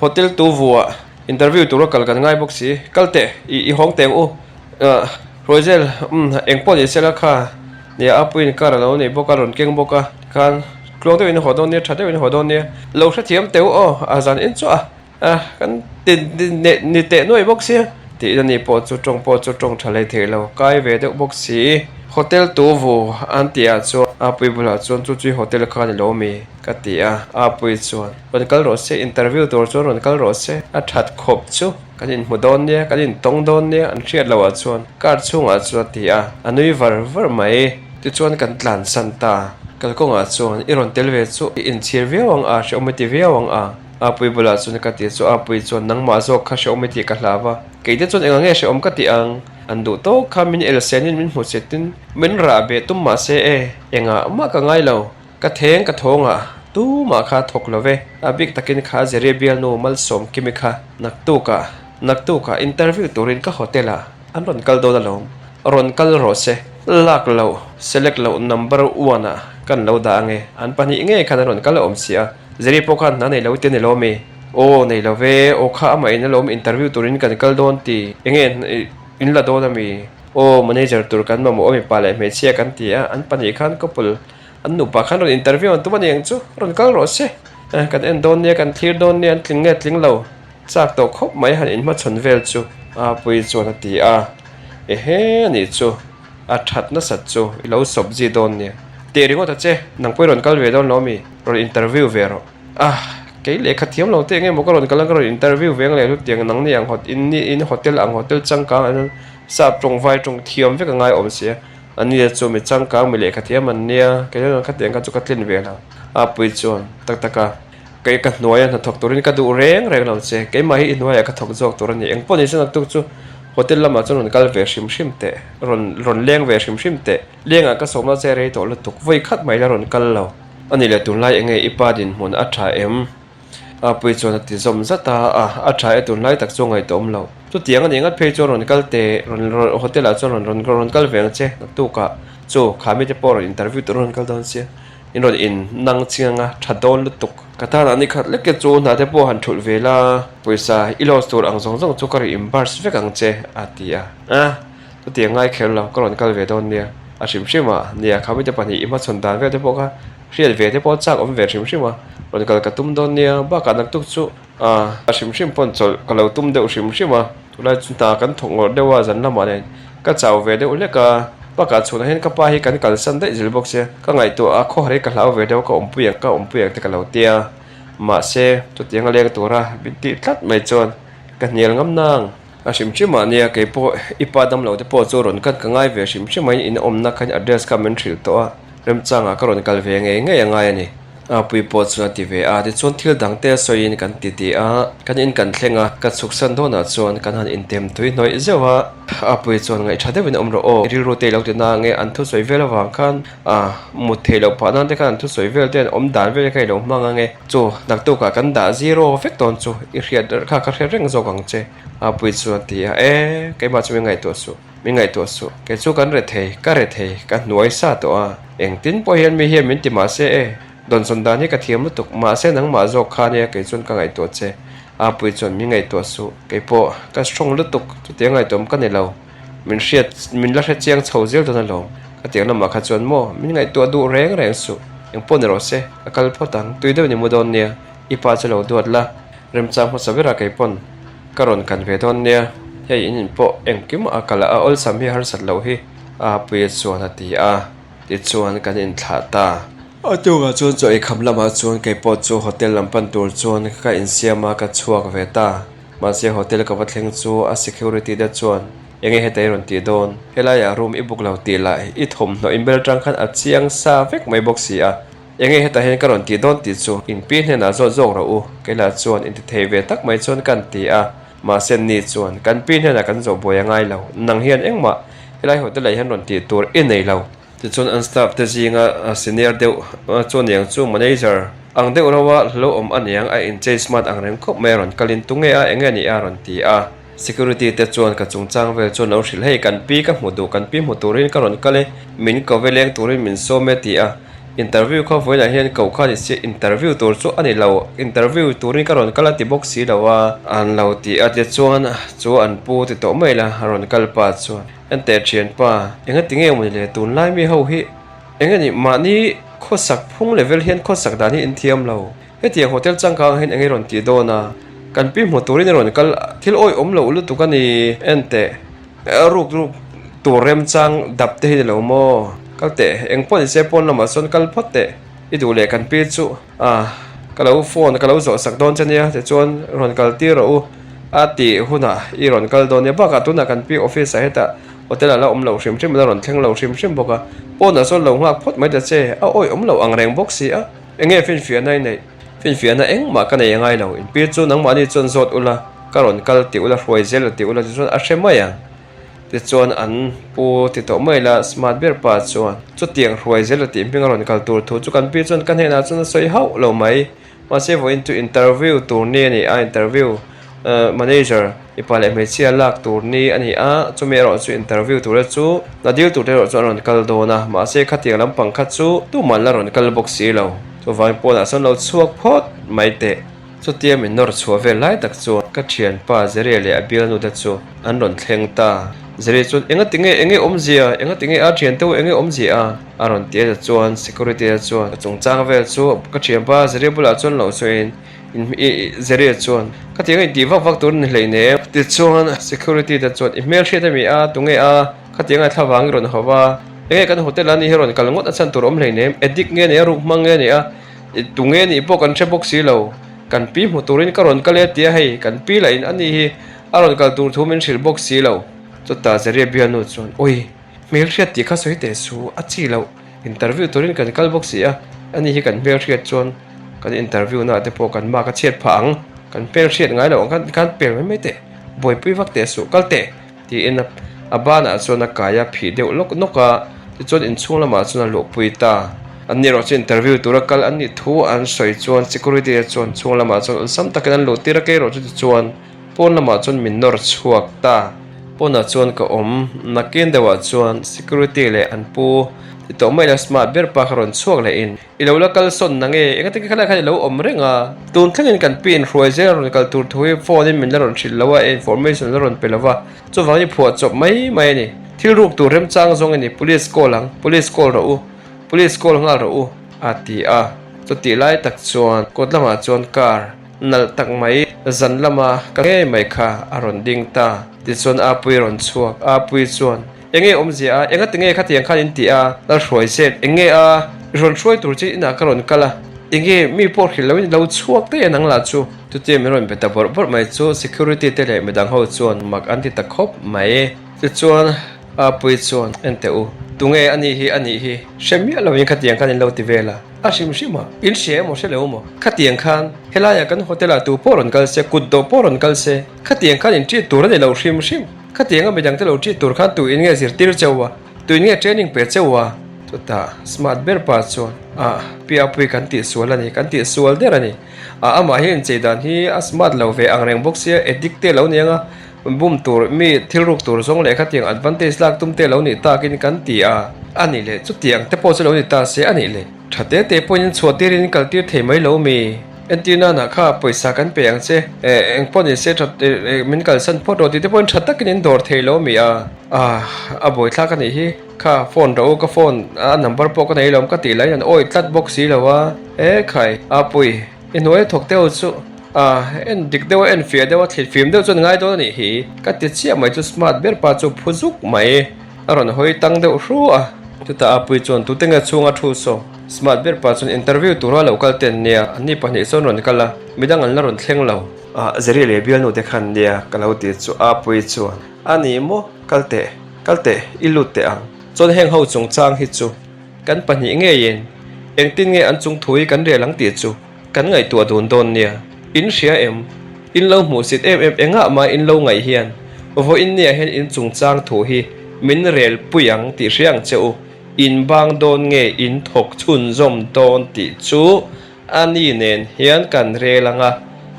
hotel tu vuah interview tura kal kan ngai bawk si, kal teh, i hawng teng u, ah. Hruaizel, Umm, eng pawh ni sela kha, nia a puiin car a lo nei bawk a, rawn keng bawk a, tikhan tluang deuhin haw dawn nia, tha deuhin haw dawn nia, lo hrethiam teu aw, a zan en chu a, a kan ti ni teh nuai bawk sia, tiin ani pawh chu tawng pawh chu tawng tha hlei thei lo, kai ve deuh bawk si. Hotel tu vu an tih ah chuan a pui bulah chuan chu chui hotel kha a ni lo mi? ka ti a, a pui chuan rawn kal rawh se, interview tur chuan rawn kal rawh se, a that khawp chu. Kan inhmu dawn nia, kan intawng dawn nia, an hriat loh ah chuan car chhungah chuan a ti a, a nui var var mai. Tichuan kan tlansan ta, kalkawngah chuan i rawn tel ve chu i inchhir viau ang a, hrehawm i ti viau ang a. Apui bulah chuan ka ti chu Apui chuan nangmah zawk kha hrehawm i tih ka hlau a, keite chuan engah nge hrehawm ka tih ang? An duh tawk kha min elsenin min hmu chetin min rah beh tum mahse e, engah mah ka ngai lo. Ka theng ka thawngah tumah kha thawk lo ve, a bik takin kha Jerry bialnu Malsawm Kimi kha naktukah naktukah interview turin ka hotel ah an rawn kal dawn alawm, rawn kal rawh se, lak loh select loh number one ah kan lo dah ange, an pahnih ngei khan an rawn kal awm si a, Jerry pawh khan hna nei lo ti a ni lo mi? Aw nei lo ve, aw kha amah in alawm interview turin kan kal dawn ti, enge in la dawn ami? Aw manager tur kan mamawh a mipa leh hmeichhia kan ti a, an pahnih khan couple An nupa khan rawn interview an tum a ni ang chu, rawn kal rawh se. Kan en dawn nia, kan thlir dawn nia, an tling nge tling lo chak tawh khawp mai han inhmachhawn vel chu a pui chuan a ti a. Ehe a nih chu, a that nasat chu i lo sawp zui dawn nia. Teh ringawt a che, nang pawh i rawn kal ve dawn lo mi, rawn interview ve rawh. Ah, kei lehkha thiam lo teh nge maw ka rawn kal a, ka rawn interview ve ang leh hlut tiang nang ni ang in ni in hotel ang hotel changkang an sap tawng vai tawng thiam vek a ngai awm sia. A nia chu mi changkang mi lehkha thiam an nia, kei hian khatiang kha chu ka tlin ve lo. A pui chuan, Tak tak a, kei ka hnuaia hnathawk turin ka duh reng reng lo che, keimah hi i hnuaiah ka thawk zawk tur a ni. Engpawh ni se naktuk chu hotel lamah chuan rawn kal ve hrim hrim teh, rawn rawn leng ve hrim hrim teh. Lengah ka sawmna che rei tawh lutuk, vawi khat mai la rawn kal lo. A nih leh tunlai enge i pa dinhmun a tha em? A pui chuan a ti zawm zat a, a, a tha e tunlai tak chu ngaihtuah awm lo. Chutiang a nih ngat phei chuan rawn kal teh, rawn rawn hotel ah chuan rawn rawn rawn kal ve ang che naktukah chu kha mite pawh rawn interview tur rawn kal dawn sia, in rawn in nang chiang a, tha dawn lutuk. Ka tan ah ni khat lek e chu hna te pawh han thulh ve la, pawisa i loss tur ang zawng zawng chu ka reimburse vek ang che a ti a, a, chutiang ngai kher lo ka rawn kal ve dawn nia, a hrim hrim a, nia kha mite pahnih i hmachhawn dan vel te pawh kha Hriat ve te pawh chak awm ve hrim hrim a, rawn kal ka tum dawn nia, bakah naktuk chu a hrim hrim pawn chawlh ka lo tum deuh hrim hrim a, tunlai chu hna kan thawk ngawrh deuh a zan lamah nen ka chau ve deuh hlek a, bakah chhunah hian ka pa hi kan kalsan daih zel bawk sia, ka ngaihtuah a khawhar hi ka hlau ve deuh a ka awmpui ang ka awmpui ang te ka lo tia, mahse chutiang a leng tura min tih tlat mai chuan ka hnial ngam nang. A hrim hrim ah nia kei pawh i pa damlo te pawh chu rawn kan ka ngai ve hrim hrim a in awmna kha in address kha min hrilh tawh a. Remchangah ka rawn kal ve ngei ngei a ngai a ni. A pui pawh chuan a ti ve a, tichuan thil dang te sawiin kan ti ti a, kan in kan thleng a, ka chhuksan dawnah chuan kan han intem tui hnawih zeuh a, a pui chuan ngaihṭha deuhin awm rawh aw, rilru te i lo ti na nge an thusawi vel avang khan a mut theih loh phah nan te khan an thusawi vel te an awm dan vel kha i lo hmang ange, chu naktukah kan dah zero vek dawn chu i hriat kha ka hriat reng zawk ang che a pui chuan a ti a, e keimah chu min ngaihtuah suh. Min ngaihtuah suh. Kei chu kan re thei, ka re thei, ka hnuai sa tawh a. Engtin pawh hian mi hian min ti mahse e, dawnsawn dan hi ka thiam lutuk, mahse nangmah zawk kha nia kei chuan ka ngaihtuah che. Apui chuan min ngaihtuah suh. Kei pawh ka strong lutuk, chutiang ngaihtuahawm ka ni lo. Min hriat, min la hre chiang chho zel dawn alawm. Ka tiang lamah kha chuan maw, min ngaihtuah duh reng reng suh. Engpawh ni rawh se, ka kal phawt ang, tui deuh ni mu dawn nia, i pa chu lo duat la, remchang hmasa berah kei pawn. Ka rawn kan ve dawn nia, hei in in pawh engkim a kal a awlsam hi harsat loh hi a puia chuan a ti a, tichuan kan inthlah ta. A tukah chuan chaw eikham lamah chuan kei pawh chu hotel lam pan tur chuan ka insiam a, ka chhuak ve ta. Mahse hotel ka va thleng chu a security te chuan enge heta i rawn tih dawn, helaiah room i book lo tih lah i thawmhnaw inbel atang khan a chiang sa vek mai bawk si a. Enge hetah hian ka rawn tih dawn tih chu inpi hnenah zawt zawk rawh u, keilah chuan intithei ve tak mai chuan kan ti a, mahse ni chuan kan pi hnenah kan zawh buai a ngai lo, nang hian engmah helai hotel ah hian rawn tih tur i nei lo. Tichuan an staff te zinga senior deuh chu aniang chu manager ang deuh rauha hlo awm aniang a inchei smart ang reng khawp mai a rawn kalin tunge a enge ni a rawn ti a, security te chuan ka chungchang vel chuan lo hrilh hei kan pi ka hmu duh kan pi hmu turin ka rawn kal e min ko ve leng turin min sawm e ti a. Interview kha vawiinah hian koh kha ni si, interview tur chu a ni lo, interview turin ka rawn kal a ti bawk si lo a, an lo ti a, tichuan chu an pu ti tawh mai la, a rawn kal pa chuan. Enteh thianpa, engati nge mawni le tunlai mi ho hi eng nge nih mahni khawsak phung level hian khawsak dan hi in thiam lo. Hetiang hotel changkang hian eng i rawn tih dawn a, kan pi hmu turin i rawn kal thil awihawm loh lutuk a ni. Enteh, ruk ruk tur remchang dap te hi ni lo maw? Kal teh, eng pawh ni se pawn lamah sawn kal phawt teh, i duh leh kan pi chu a ka lo phone ka lo zawh sak dawn che nia tichuan rawn kal tir rawh u a tih hunah i rawn kal dawn nia bakah tunah kan pi office ah hetah hotel ah la awm lo hrim hrim la rawn thleng lo hrim hrim bawk a pawnah sawn lo nghak phawt mai ta che a awihawm loh ang reng bawk si a. Enge finfiahna i neih? Finfiahna engmah ka nei angai lo. Inpir chu nangmahni chuan zawt ula, ka rawn kal tih ula, hruai zel la tih ula tichuan a hre mai ang. Tichuan an pu ti tawh mai la, smart ber pa chuan chutiang hruai zel la tih hming a rawn kal tur thu chu kan pi chuan ka hnenah chuan a sawi hauh lo mai. Mahse vawiin chu interview tur ni a ni a, interview manager mipa leh hmeichhia lak tur ni a ni a, chumi erawh chu interview tura chu hna dil tur te erawh chu an rawn kal dawn a, mahse khatiang lampang kha chu tuman la rawn kal bawk si lo. Chuvangin pawnah sawn lo chhuak phawt mai teh. Chutia min nawr chhuah vel lai tak chuan ka thianpa Zeria leh a bialnu te chu an rawn thleng ta. Zeria chuan engati nge enge awmzia, engati nge a thiante ho enge awmzia a? A rawn ti a chuan security te chuan ka chungchang vel chu ka thianpa Zeria bulah chuan lo sawiin Zeria chuan ka ti ange intih vak vak tur a ni hleinem. Tichuan security te chuan i hmelhriat a mi a, tunge a, khatiang a thlavang i rawn haw a, enge kan hotel a ni hi rawn kal ngawt a chhan tur a awm hleinem, addict nge a ni a, ruk hmang nge a ni a, tunge nih pawh kan hre bawk si lo, kan pi hmu turin ka rawn kal e tia hei kan pi lah in ani hi a rawn kal tur thu min hrilh bawk si lo. Chutah Zeria bialnu chuan Awi, hmelhriat tih kha sawi teh su, a chi loh, interview turin kan kal bawk si a, ani hi kan hmelhriat chuan kan interview na te pawh kan mark a chhiat phah ang, kan hmelhriat ngai loh ang khan khan pel mai mai teh, buaipui vak teh suh, kal teh. Tiin a banah chuan a kai a phih deuh lawk nawk a, tichuan inchhung lamah chuan a luhpui ta. An ni erawh chu interview tura kal an nih thu an sawi chuan security te chuan chhung lamah chuan awlsam takin an luhtir a, kei erawh chu tichuan pawn lamah chuan min nawr chhuak ta. Pawnah chuan ka awm, nakin deuhah chuan security leh an pu ti tawh mai la smart ber pa kha rawn chhuak lehin, I lo la kal sawn na nge? Engati nge khalai khan i lo awm reng a? Tun thlengin kan pi inhruai zel a rawn kal tur thu hi phone in min la rawn hrilh lo a, information la rawn pe lo va, chuvangin i phuah chawp mai mai a ni. Thil ruk tur remchang zawng i ni, police call ang, police call rawh u, police call nghal rawh u, a ti a. Chutih lai tak chuan kawt lamah chuan car nalh tak mai zan lama ka ngei mai kha a rawn ding ta. Tichuan Apuii rawn chhuak, Apuii chuan, Enge awmzia a? Engati nge khatiang khan in ti a? Lalhruai zet, eng nge a? I rawn hruai tur che inah ka rawn kal a, enge mi pawh hrilh loin i lo chhuak daih a nang lah chu. Chutia min rawn be ta bawrh bawrh mai chu security te leh midang ho chuan mak an ti ta khawp mai. Tichuan Apuii chuan, En teh u, tunge a nih hi a nih hi hre miah loin khatiang khan in lo ti vel a, a hrim hrim a, in hria emaw hre lo emaw khatiang khan helaiah kan hotel ah tu pawh rawn kal se, kut dawh pawh rawn kal se, khatiang khan in treat tur a ni lo hrim hrim. Khatianga midangte lo ṭih tur khan tuin nge zirtir cheu a, tuin nge training pe cheu a? Chutah smart ber pa chuan, Ah, Piapui kan tihsual a ni, kan tihsual der a ni. Ah, amah hi inchei dan hi a smart lo ve ang reng bawk sia, addict te lo ni ang a, bum tur, mi thil ruk tur zawng leh khatiang advantage lak tum te lo nih takin kan ti a, a nih leh chutiang te pawh chu lo ni ta se a nih leh. Tha te te pawhin in chhuah tirin in kal tir thei mai lo mi? Entir nana kha pawisa kan pe ang che, eng pawh ni se tha min kalsan phawt rawh tih te pawhin tha takin in dawr thei lo mi a? Ah, a buaithlak a nih hi, kha phone rawh u, ka phone a number pawh ka nei lo ka tih laiin an awi tlat bawk si lo a, e khai, a pui, i hnuai a thawk deuh chu, ah, en dik deuh a, en fiah deuh a, thlit fim deuh chuan ngai dawn a nih hi, ka ti chiah mai chu smart ber pa chu phu zuk mai. A rawn hawi tang deuh hru a, chutah Apuii chuan tute nge chhunga thu saw? Smart ber pa chuan interview tura lo kal ten nia, anni pahnih chuan rawn kal a, midang an la rawn thleng lo. Ah, Zeri leh bialnu te khan nia ka lo ti chu Apuii chuan, A ni maw, kal teh, kal teh, i lut teh ang. Chuan heng ho chungchang hi chu kan pahnih ngeiin engtin nge an chung thu hi kan rel ang tih chu kan ngaihtuah dun dawn nia. In hria em? In lo hmuhsit em em engah mah in lo ngaih hian vawiin nia hian in chungchang thu hi min rel pui ang tih hria ang che u. In bang dawn nge in thawk chhunzawm dawn tih chu a ni nen hian kan rel ang a,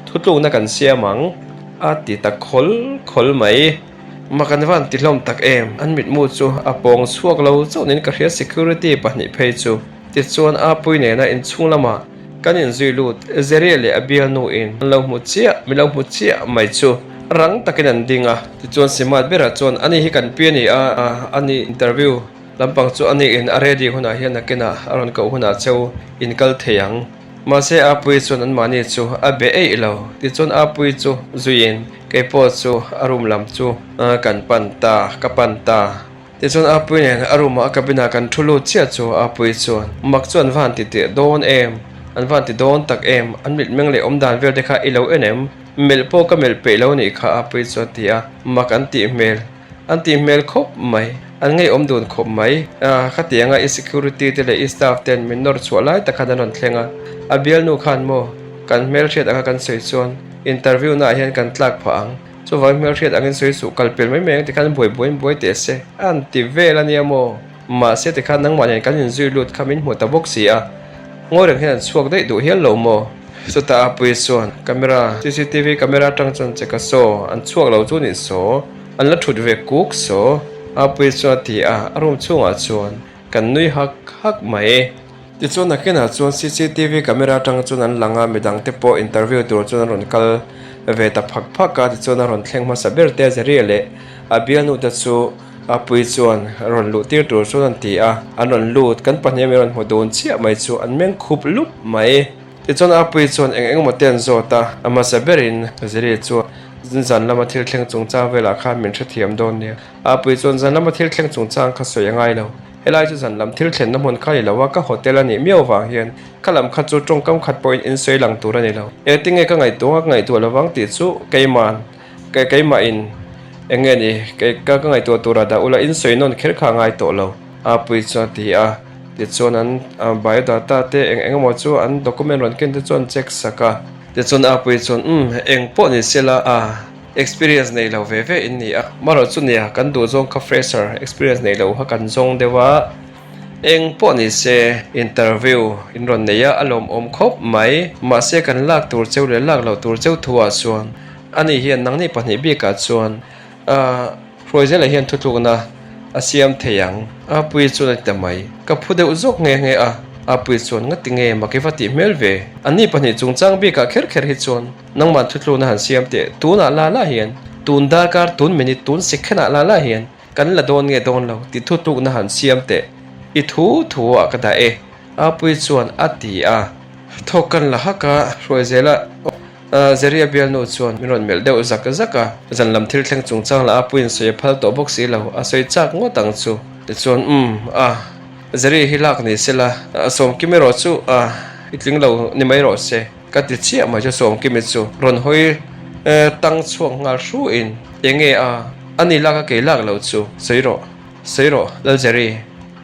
thutlukna kan siam ang a ti ta khawl khawl mai. Mak an van ti hlawm tak em? An mitmu chu a pawng chhuak lo chauh niin ka hria security pahnih phei chu. Tichuan Apuii nena inchhung lamah kan inzui lut, Zeria leh a bialnu in an lo hmu chiah, min lo hmu chiah mai chu. Rang takin an ding a, tichuan Simat berah chuan ani hi kan pi a ni a, ani interview lampang chu ani in a ready hunah hian nakinah a rawn koh hunah cheu in kal thei ang. Mahse Apuii chuan anmahni chu a be eih lo, tichuan Apuii chu zuiin keipawh chu a room lam chu kan pan ta, ka pan ta. Tichuan Apuii nen a room ah a cabin ah kan thu lut chiah chu Apuii chuan, Mak chu an va han ti teh dawn em? An va han ti dawn tak em? An mitmeng leh awmdan vel te kha i lo en em? Melh pawh ka melh peih lo nih kha Apuii chuan a ti a, mak an tih hmel. An tih hmel khawp mai. An ngeiawm dun khawp mai. Khatianga i security te leh i staff ten min nawr chhuah lai tak khan an rawn thleng a. A bialnu khan maw kan hmelhriat anga kan sawi chuan interview naah hian kan tlak phah ang. Chuvangin hmelhriat angin sawi suh kal pel mai mai ang tikhan buai buaiin buai teh se a han ti vel a nia maw? Mahse tikhan nangmah nen kan inzui lut kha min hmu ta bawk si a, ngawi reng hian an chhuak daih duh hial lo maw? Chutah a pui chuan camera, cctv camera atang chuan che ka saw, an chhuak lo chu nih saw, an la thut ve kuk saw, a pui chuan a ti a, a room chhungah chuan kan nui hak hak mai. Tichuan nakinah chuan cctv camera atang chuan an lang a, midang te pawh interview tur chuan an rawn kal ve ta phak phak a, tichuan a rawn thleng hmasa ber te Zeria leh a bialnu te chu a pui chuan rawn luh tir tur chuan an ti a, an rawn lut, kan pahnih ami rawn hmu dun chiah mai chu an meng khup lup mai. Tichuan a pui chuan eng engemaw te an zawt a, a hmasa berin Zeria chuan zan lama thil thleng chungchang velah khan min hrethiam dawn nia, a pui chuan zan lama thil thleng chungchang kha sawi a ngai lo. Helai chu zan lam thil thlenna hmun kha ni lo a, ka hotel a nih miau vang hian ka lam kha chu tawngkam khat pawhin in sawi lang tur a ni lo. Engtinge ka ngaihtuah a, ka ngaihtuah lovang tih chu keiman, keimahin eng nge ni, kei ka ka ngaihtuah turah dah ula in sawi nawn kher kha a ngai tawh lo, a pui chuan a ti a. Tichuan an biodata te eng eng emaw chu an document rawn ken te chu an check sak a. Tichuan a pui chuan umm eng pawh ni sela a. Experience nei lo ve ve in ni a, marawh chu nia kan duh zawng kha fresher experience nei lo kha kan zawng deuh a, eng pawh ni se interview in rawn nei a, a lawmawm khawp mai, mahse kan lak tur cheu leh lak loh tur cheu thu ah chuan ani hian nangni pahnih bikah chuan ahh Hruaizela hian thutlukna a siam thei ang. Apuii chuan a ti ta mai. Ka phu deuh zawk nghe nghe a, Apuii chuan ngati nge mak i va tih hmel ve? Anni pahnih chungchang bikah kher kher hi chuan nangman thutlukna han siam teh. Tunah la la hian, tun darkar, tun minute, tun second-ah la la hian kan la dawn nge dawn lo tih thutlukna han siam teh. I thu thu ah ka dah e. Apuii chuan a ti a. Thawk kan la hak a, Hruaizela. Zeria bialnu chuan min rawn melh deuh zak zak a, zan lam thil thleng chungchang lah a puiin sawi a phal tawh bawk si lo, a sawi chak ngawt ang chu. Tichuan, umm, a, Zeri hi lak ni sela, Sawmkimi erawh chu, a, i tling lo ni mai rawh se, ka ti chiah mai chu Sawmkimi chu rawn hawi tang chhuak nghal hruin, Enge a, a ni lak a kei lak lo chu, sawi rawh, sawi rawh, Lalzeri.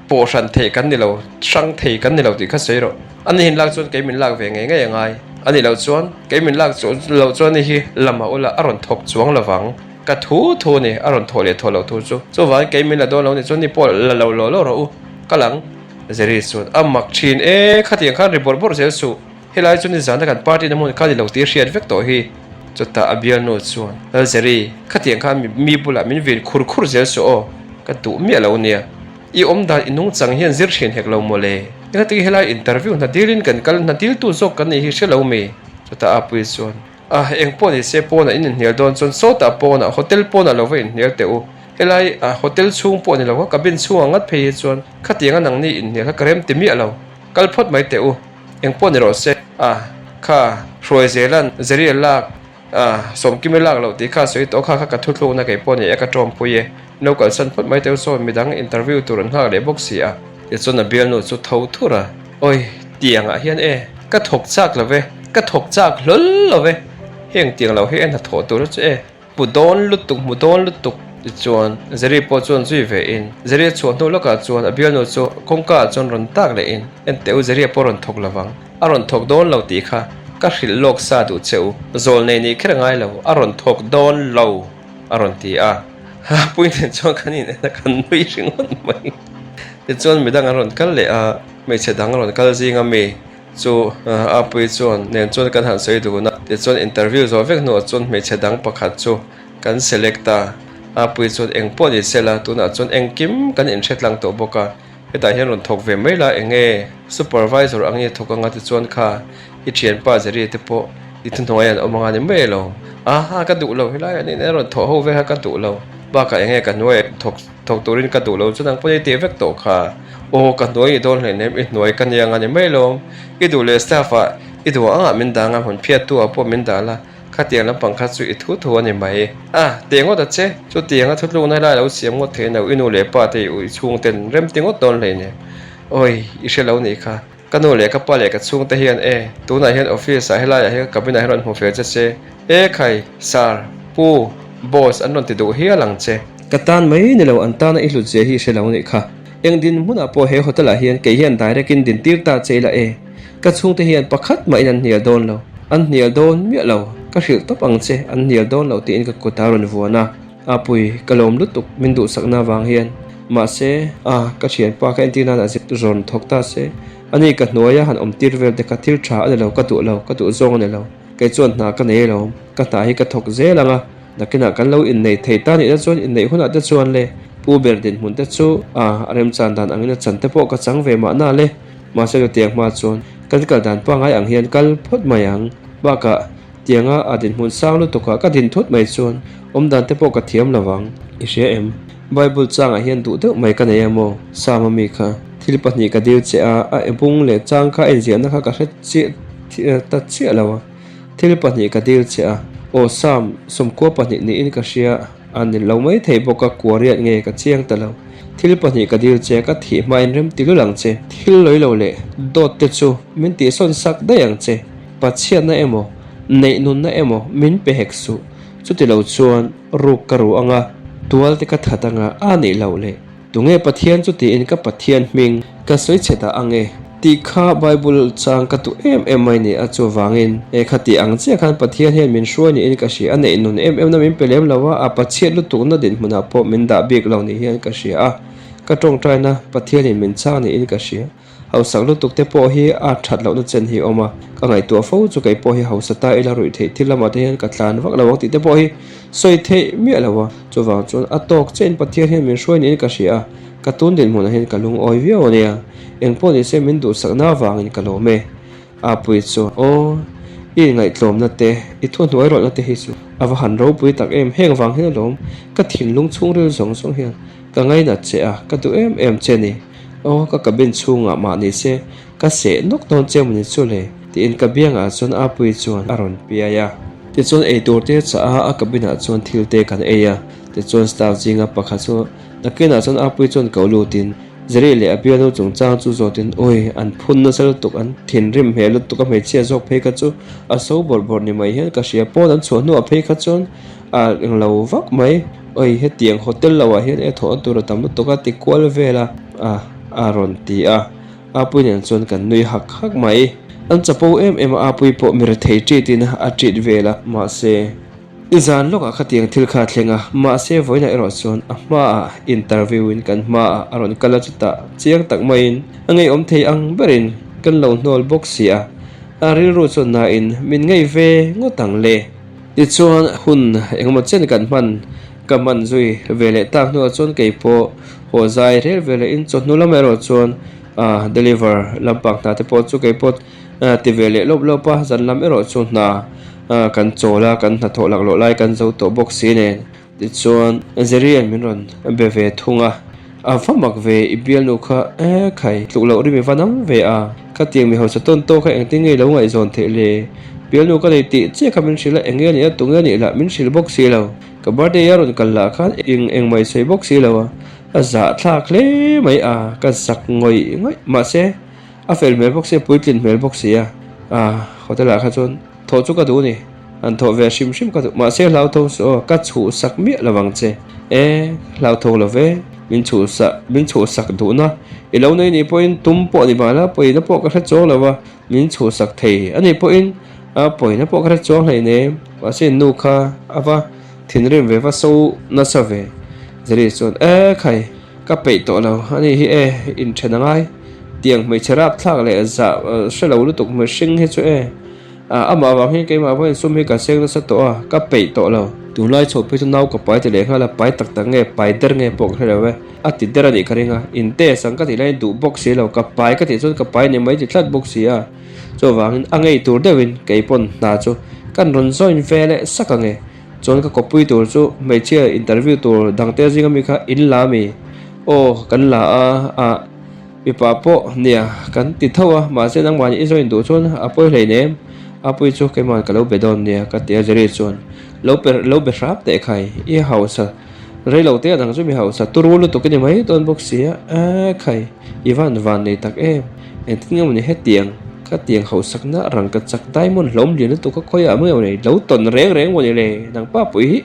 Pawh hran thei kan ni lo, hrang thei kan ni lo tih kha sawi rawh. A ni hin lak chuan kei min lak ve ngei ngei a ngai. A nih loh chuan kei min lak loh chuan ni hi lamah ula a rawn thawk chuang lo vang. Ka thu thu a ni, a rawn thawh leh thawh loh thu chu. Chuvangin kei min la dawn lo nih chuan ni pawh la lo law law rawh u. Ka lang. Zeri chuan a mak thin e, khatiang khan ri bawrh bawrh zel suh. Helai chu nizana kan party na hmun kha ni lo tih hriat vek tawh hi. Chutah a bialnu chuan, Lalzeri, khatiang khan mi bulah min vin khur khur zel suh aw, ka duh miah lo nia. I awm dan i nungchang hian zir thin hek lo mawle. Engati helai interview hna dilin kan kal hna diltu zawk kan nih hi hre lo mi? Chutah a pui chuan, Ah, eng pawh ni se pawnah in inhnial dawn chuan sawtah pawnah, hotel pawnah lo va inhnial teh u. Helai hotel chhung pawh ni lo kha cabin chhungah ngat phei hi chuan khatianga nangni inhnial kha ka rem ti miah lo. Kal phawt mai teh u. Eng pawh ni rawh se. Ah, kha, hruai zelan, Zeria lak, ah, Sawmkimi lak loh tih kha sawi tawh kha kha ka thuthlukna kei pawh ni e, ka tawmpui e. No kalsan phawt mai teu sawn midang interview tur an nghak leh bawk si a. Tichuan a bialnu chu tho thur a, Awi, tiangah hian e, ka thawk chak lo ve, ka thawk chak hlawl lo ve, heng tiang lo hi e hnathawh tur chu e. Hmu dawn lutuk, hmu dawn lutuk tichuan Zeri pawh chuan zui ve in, Zeri a chhuah hnu lawkah chuan a bialnu chu kawngka ah chuan rawn tak leh in, Enteh u Zeri a pawh rawn thawk lovang, a rawn thawk dawn lo tih kha ka hrilh lawk sa duh che u, zawl nei nih kher ngai lo, a rawn thawk dawn lo a rawn ti a, pui nen chuan kan in en a kan nui ringawt mai. Tichuan midang an rawn kal leh a, hmeichhe dang rawn kal zing a mi. Chu Apuii chuan nen chuan kan han sawi dun a, tichuan interview zawh vek hnuah chuan hmeichhe dang pakhat chu kan select a, Apuii chuan eng pawh ni sela tunah chuan engkim kan inhre tlang tawh bawk a, hetah hian rawn thawk ve mai la eng nge supervisor ang i thawk anga tichuan kha i thianpa Jerry te pawh. I thuhnuai an awm anga ni mai lo. Aha, ka duh lo helai ah nih nen a rawn thawh ho ve kha ka duh lo. Bakah eng nge ka hnuai thawk thawk turin ka duh lo chu nang pawh i tih vek tawh kha. Aw ka hnuai i dawn hleinem i hnuai ka nia anga ni mai lo. I duh leh staff ah i duh ang ah min dah anga hmun phiat tu ah pawh min dah la. Khatiang lampang kha chu i thu thu a ni mai. A, teh ngawt a che. Chutianga thutlukna helai lo siam ngawt theih no i nu leh pa te i ui chhungten rem ti ngawt dawn hleinem. Awi, i hre lo nih kha. Ka nu leh ka pa leh ka chhungte hian e, tunah hian office ah helaiah hian cabin ah hian rawn hmu fel che se. E khai, sir, pu, boss an rawn ti duh hial ang che. Ka tan mai ni lo, an tana i hlut zia hi i hre lo nih kha. Eng dinhmunah pawh he hotel ah hian kei hian direct in dintir ta che ila e. Ka chhungte hian pakhat mahin an hnial dawn lo. An hnial dawn miah lo. Ka hrilh tawp ang che, an hnial dawn lo tiin ka kut a rawn vuan a. Apui, ka lawm lutuk, min duhsakna avang hian. Mahse, a, ka thianpa kha entir nan a zep rawn thawk ta se. Ani ka hnuaia han awm tir vel te kha thil tha a ni lo, ka duh lo, ka duh zawng a ni lo. Kei chuan hna ka nei alawm, ka hna hi ka thawk zel ang a. Nakinah kan lo inneih thei ta nihna chuan inneih hunah te chuan le Pu ber dinhmun te chu a, a remchan dan angin a chan te pawh ka chang ve mahna le. Mahse chutiang hma chuan kan kal dan pangngai ang hian kal phawt mai ang. Bakah tianga a dinhmun sang lutukah ka din thut mai chuan awmdan te pawh ka thiam lo vang. I hria em? Bible changah hian duh deuh mai ka nei a maw? Sam ami kha thil pahnih ka dil che a, a ebung leh chang kha a inziahna kha ka hre chiah ta chiah lo a. Thil pahnih ka dil che a, aw Sam, 94 niin ka hria a ni lo mai thei bawk a, kuariat nge ka chiang ta lo. Thil pahnih ka dil che a, ka thih hmain rem ti lul ang che. Thil lawi lo leh dawt te chu min tihsawn sak daih ang che. Pathianna emaw, neih nunna emaw min pe hek suh. Chuti lo chuan ruk ka ru ang a, tual te ka that ang a, a nih loh leh. Tunge Pathian chu tiin ka Pathian hming ka sawi chhe dah ang e tih kha Bible chang ka duh em em mai ni a, chuvangin e kha tih ang chiah khan Pathian hian min hruai niin ka hria a, neih nun em em na min pe lem lo a, a Pathian lutukna dinhmunah pawh min dah bik lo ni hian ka hria a, ka tawngtaina Pathianin min chang niin ka hria. Hausak lutuk te pawh hi a that lohna chen hi a awm a, ka ngaihtuah fo chu kei pawh hi hausa ta ila ruih theih thil lamah te hian ka tlan vak lo ang tih te pawh hi sawi theih miah lo a, chuvang chuan a tawk chiahin Pathian hian min hruai niin ka hria a, ka tun dinhmunah hian ka lungawi viau a nia, engpawh ni se min duhsakna avangin ka lawm e. Apui chuan, Aw, i inngaihtlawmna te, i thuhnuai rawlhna te hi chu a va han ropui tak em, heng vang hian alawm ka thinlung chhungril zawng zawng hian Ka ngainat che a, ka duh em em che ni. Aw, ka cabin chhungah mah ni se, ka seh nawk dawn che mawni chu le, tiin ka biangah chuan Apuii chuan a rawn piai a. Tichuan eitur te chah a, a cabin ah chuan thil te kan ei a. Tichuan staff zinga pakhat chu nakinah chuan Apuii chuan ko lutin Jerry leh a bialnu chungchang chu zawtin, Awi, an phun nasa lutuk, an thinrim hmel lutuk a hmeichhia zawk phei kha chu a so bawrh bawrh ni mai hian ka hria, pawn an chhuah hnuah phei kha chuan A englo vak mai. Oi hetiang hotel lo ah hian e thawhna tur a tam lutuk a ti kual vel a a a rawn ti a. Apui nen chuan kan nui hak hak mai. An chapo em em a Apui pawh mi rethei treat in a treat vel a. Mahse i zan lawkah khatiang thil kha a thleng a. Mahse vawiinah erawh chuan a hmaah interview in kan hmaah a rawn kal a chutah chiang tak maiin a ngeiawm thei ang berin kan lo hnawl bawk si a. A rilru chuan nain min ngei ve ngawt ang le. Tichuan hun engemaw chen kan hman ka hman zui ve leh tak hnuah chuan kei pawh haw zai rel ve leh in chawhnu lamah erawh chuan ah deliver lampang hna te pawh chu kei pawh ti ve leh lawp lawp a, zan lam erawh chu hna kan chawl a, kan hnathawh laklawh lai kan zo tawh bawk si nen. Tichuan Zerian min rawn be ve thung a, A va mak ve, i bialnu kha e khai, tluk loh rim i va nang ve a, khatiang mi hausa tawn tawk kha engtin nge i lo ngaihzawn theih le? Bialnu ka nei tih chiah kha min hrilh a, eng nge a nih a, tunge a nih lah min hrilh bawk si lo. Ka birthday a rawn kal lah khan eng eng mai sawi bawk si lo a, a zahthlak hle mai a, ka zak ngawih ngawih. Mahse, a fel hmel bawk si a, puitlin hmel bawk si a, ah hotel ah kha chuan Thawh chu ka duh ni. An thawh ve hrim hrim ka duh. Mahse hlauthawng suh aw, ka chhuhsak miah lo vang che. E, hlauthawng lo ve, min chhuhsak, min chhuhsak duhna i lo nei nih pawhin tum pawh ni mahla pawina pawh ka hre chuang lo va, min chhuhsak thei a nih pawhin a pawina pawh ka hre chuang hleinem. Mahse nu kha a va thinrim ve, va so nasa ve. Jerry chuan, E khai, ka peih tawh lo a nih hi e, inthen a ngai. Tiang hmeichhe rapthlak leh zah hre lo lutuk mihring hi chu e. Amah vang hian keimah pawhin sum hi ka seng nasa tawh a, ka peih tawh lo. Tunlai chhoh phei chu nau ka pai ti leh nghal a, pai tak tak nge pai der nge pawh ka hre lo e. A ti der a nih ka ring a, in test ang ka tih laiin duh bawk si lo, ka pai ka tih chuan ka pai ni mai ti tlat bawk si a. Chuvangin a ngei tur deuhin kei pawn hna chu kan rawn join ve leh sak ang e. Chuan ka kawppui tur chu hmeichhia interview tur dangte zinga mi kha in la mi? Aw kan la a, ah mipa pawh nia kan ti tho a, mahse nangmahni i join duh chuan a pawi hleinem, a pui chu keimahan ka lo be dawn nia ka ti a Jerry chuan lo pe lo be hrap teh khai i hausa Reilo te a dang chu mi hausa turu lutuk i ni mai dawn bawk si a, e khai i van van nei tak em, engtin nge mawni hetiang ka tiang hausakna rangka chak diamond hlawm lian lutuk a khawiah mai mawni lo tawn reng reng mawni le nang pa pui hi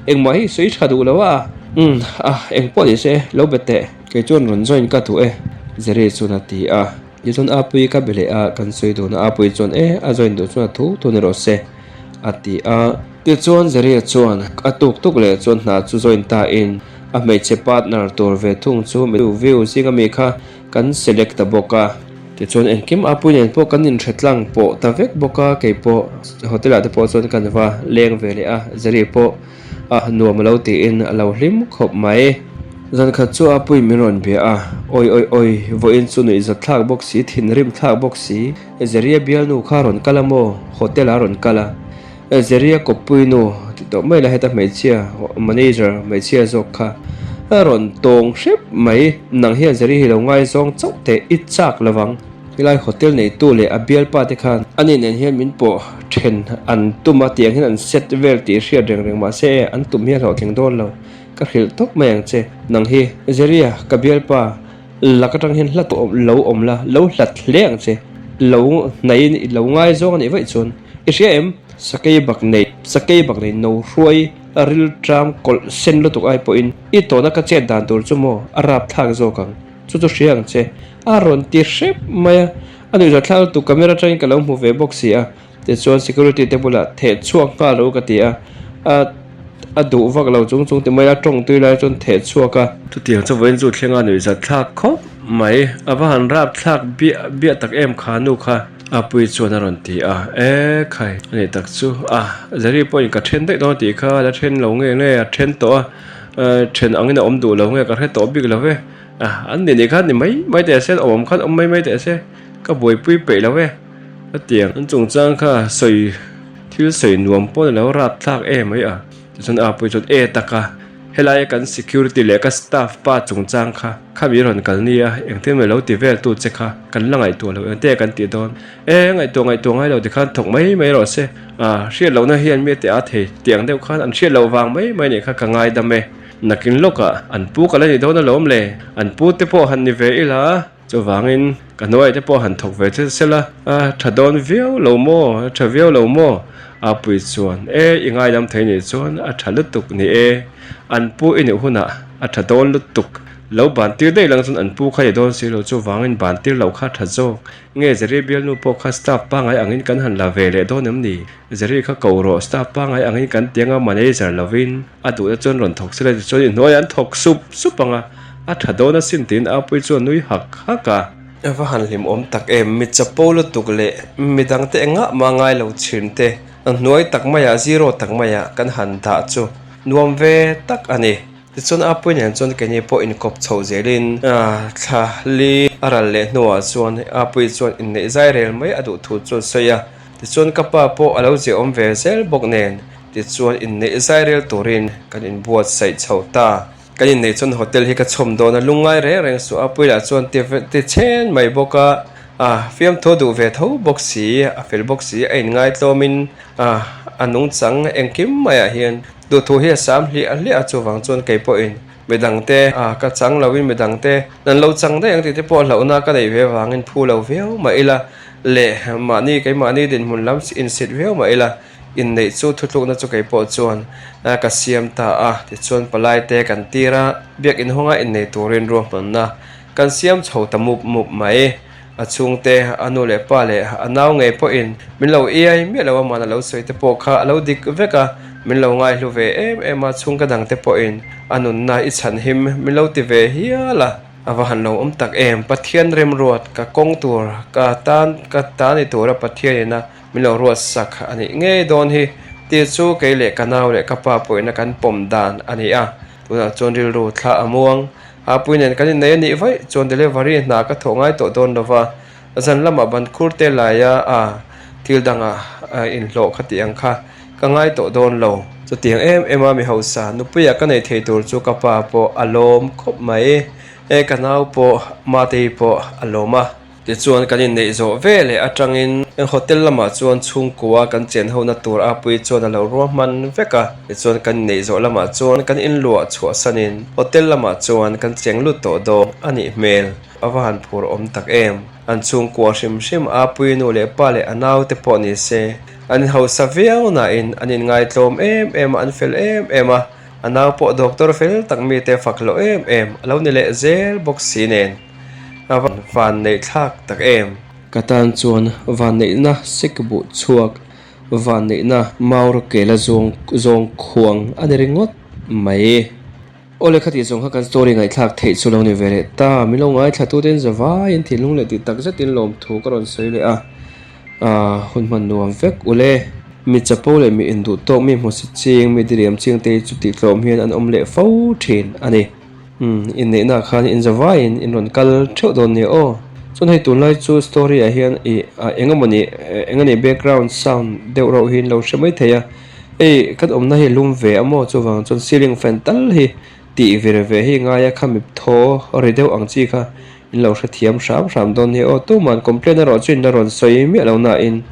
engmah hi sawi tha duh lo a, umm ah engpawh ni se lo be teh kei chuan rawn join ka duh e Jerry chuan a ti a, tichuan Apuii ka be leh a kan sawi dun a Apuii chuan e a join duh chuan a thu thu ni rawh se a ti a. Tichuan Zeria chuan a tuk tuk leh chuan hna chu join ta in a hmeichhe partner tur ve thung chu mi view zinga mi kha kan select ta bawk a. Tichuan engkim a pui nen pawh kan inhre tlang pawh ta vek bawk a, kei pawh hotel ah te pawh chuan kan va leng ve leh a, Zeri pawh a nuam a lo tiin a lo hlim khawp mai. Zan khat chu a pui min rawn bia a, awi awi awi, vawiin chu nuihzat thlak bawk si, thinrim thlak bawk si, Zeria bialnu kha rawn kal a maw? Hotel ah rawn kal a. Zeria kawppui nu ti tawh mai la heta hmeichhia manager hmeichhia zawk kha a rawn tawng hrep mai. Nang hian Zeri hi lo ngaizawng chauh teh i chak lovang. Helai hotel neitu leh a bialpa te khan ani nen hian min pawh then an tum a tiang hian an set vel tih hriat reng reng mahse e an tum hi a hlawhtling dawn lo. Ka hrilh tawp mai ang che. Nang hi Zeria ka bialpa Lak atang hian hla tawh lo awm la, lo hlat hle ang che. Lo hnaiin i lo ngaizawng a nih vaih chuan i hria em? Sakei bak nei, sakei bak nei no hruai ril tram kawlh sen lutuk ai pawhin i tawna ka chet dan tur chu maw a rap thlak zawk ang. Chu chu hria ang che. A rawn ti hrep mai a, a nuihzat thlak lutuk camera atangin ka lo hmu ve bawk si a. Tichuan security te bulah theh chhuak nghal lo ka ti a, a a duh vak lo chung chung ti mai a tawng tui lai chuan theh chhuak a. Chutiang chu vawiin chu thlenga nuihzat thlak khawp mai, a va han rap thlak biah biah tak em kha nu kha a pui chuan a rawn ti a, e khai a nih tak chu a Zari pawhin ka then daih dawn a tih kha a la then lo nge nge a then tawh a, then angin a awm duh lo nge ka hre tawh bik lo ve, a an ni nih khan ni mai mai teh se awm awm khan awm mai mai teh se ka buaipui peih lo ve. Hetiang an chungchang kha sawi thil sawi nuam pawh ni lo rap thlak em mai a. Tichuan a pui chuan e taka helaia kan security leh ka staff pa chungchang kha khami rawn kal nia engtin mai lo ti vel tu che kha kan la ngaihtuah lo engte kan tih dawn e ngaihtuah ngaihtuah ngai lo tikhan thawk mai mai rawh se a hriat lohna hian mi te a thei tiang deuh khan an hriat loh vang mai mai nih kha ka ngaidam e nakin lawkah an pu ka la ni dawn alawm le an pu te pawh han ni ve ila. Chuvangin ka hnuai te pawh han thawk ve thil sela, a tha dawn viau lo maw, a tha viau lo maw? A pui chuan, E, i ngaidam thei nih chuan a tha lutuk ni e, an pu i nih hunah a tha dawn lutuk. Lo ban tir daih lang chuan an pu kha i dawn si lo, chuvangin ban tir loh kha tha zawk. Nge Zeri bialnu pawh kha staff pangngai angin kan han la ve leh dawn em ni? Zeri kha ko rawh, staff pangngai angin kan ti anga manager lovin a duhna chuan rawn thawk sela tichuan i hnuaiah an thawk sup sup ang a. A tha dawn asin tiin Apuii chuan nui hak hak a. A va han hlimawm tak em, mi chapo lutuk leh midangte engah mah ngai lo chhin te hnuai tak maiah zero tak maiah kan han dah chu nuam ve tak a ni. Tichuan Apuii nen chuan keini pawh inkawp chho zelin thla li a ral leh hnuah chuan Apuii chuan inneih zai rel mai a duh thu chu a sawi a. Tichuan ka pa pawh a lo ziahawm ve zel bawk nen tichuan inneih zai rel turin kan inbuatsaih chho ta. Kan inneih chuan hotel hi ka chhawm dawn a, lungngai reng reng suh a, Puila chuan ti ti chhen mai bawk a, ah fiamthu duh ve tho bawk si, a fel bawk si, a inngaihtlawmin ah a nungchang engkim maiah hian duhthu hi a sam hliah hliah a, chuvang chuan kei pawhin midangte ah ka chang loin midangte an lo chang daih ang tih te pawh hlauhna ka neih ve avangin phu lo viau mah ila leh mahni keimahni dinhmun lam insit viau mah ila. Inneih chu thutlukna chu kei pawh chuan ka siam ta a, tichuan palaite kan tir a, biak inhawnga innei turin ruahmanna kan siam chho ta mup mup mai. A chhungte, a nu leh pa leh a nau ngei pawhin min lo iai miah lo a, mahna lo sawi te pawh kha a lo dik vek a, min lo ngaihlu ve em em a, chhungka dangte pawhin a nunna i chhanhim min lo ti ve hial a. A va han lo awm tak em, Pathian remruat ka kawng tur ka tan ka ta ni tura Pathianina Min lo ruat sak a nih ngei dawn hi. Tih chu kei leh ka nau leh ka pa pawhina kan pawm dan a ni a, tunah chuan rilru thla a muang. Hapui nen kan innei a nih vaih chuan delivery hna ka thawh ngai tawh dawn lo va, zan lamah ban khur te laia a thil danga inhlawh kha tih ang kha ka ngai tawh dawn lo. Chutiang em em a mi hausa nupuia ka nei thei tur chu ka pa pawh a lawm khawp mai. E ka nau pawh Matei pawh a lawm a. Tichuan kan inneih zawh ve leh atangin hotel lamah chuan chhungkua kan chen hona tur a pui chuan a lo ruahman vek a. Tichuan kan inneih zawh lamah chuan kan inluah chhuahsanin hotel lamah chuan kan cheng lut tawh dawn a nih hmel. A va han phur awm tak em! An chhungkua hrim hrim a pui nu leh pa leh a naute pawh ni se an inhausa viau nain an inngaitlawm em em a, an fel em em a. A nau pawh doctor fel tak mite fak loh em em a lo ni leh zel bawk si nen. A va vanneih thlak tak em! Ka tan chuan vanneihna sikbuh chhuak vanneihna maur kela zawng zawng khuang a ni ringawt mai. Awle khatih zawng kha kan story ngaihthlak theih chu lo ni ve leh ta. Min lo ngaithla tute in zavaiin thinlung leh tih tak zetin lawmthu ka rawn sawi leh a. Aaa hun hman nuam vek ule. Mi chapo leh mi induh tawk mi hmusit ching mi diriam ching te hi chu tih tlawm hian an awm leh fo thin a ni. Umm inneihna ah khan in zavaiin in rawn kal theuh dawn nia aw. Chuan hei tunlai chu story ah hian ih ah eng emawni eng emaw background sound deuh rauh hi in lo hre mai thei a. Hei kan awmna hi lum ve a maw chuvang chuan ceiling fan tal hi tih vir ve hi ngai a khami thaw ri deuh ang chi kha in lo hrethiam hram hram dawn nia aw. Tuman complaint erawh chu in la rawn sawi miah lo nain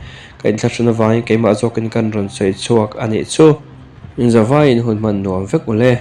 ka inthlahrun avangin keimah zawkin kan rawn sawi chhuak a nih chu. In zavaiin hun hman nuam vek ule.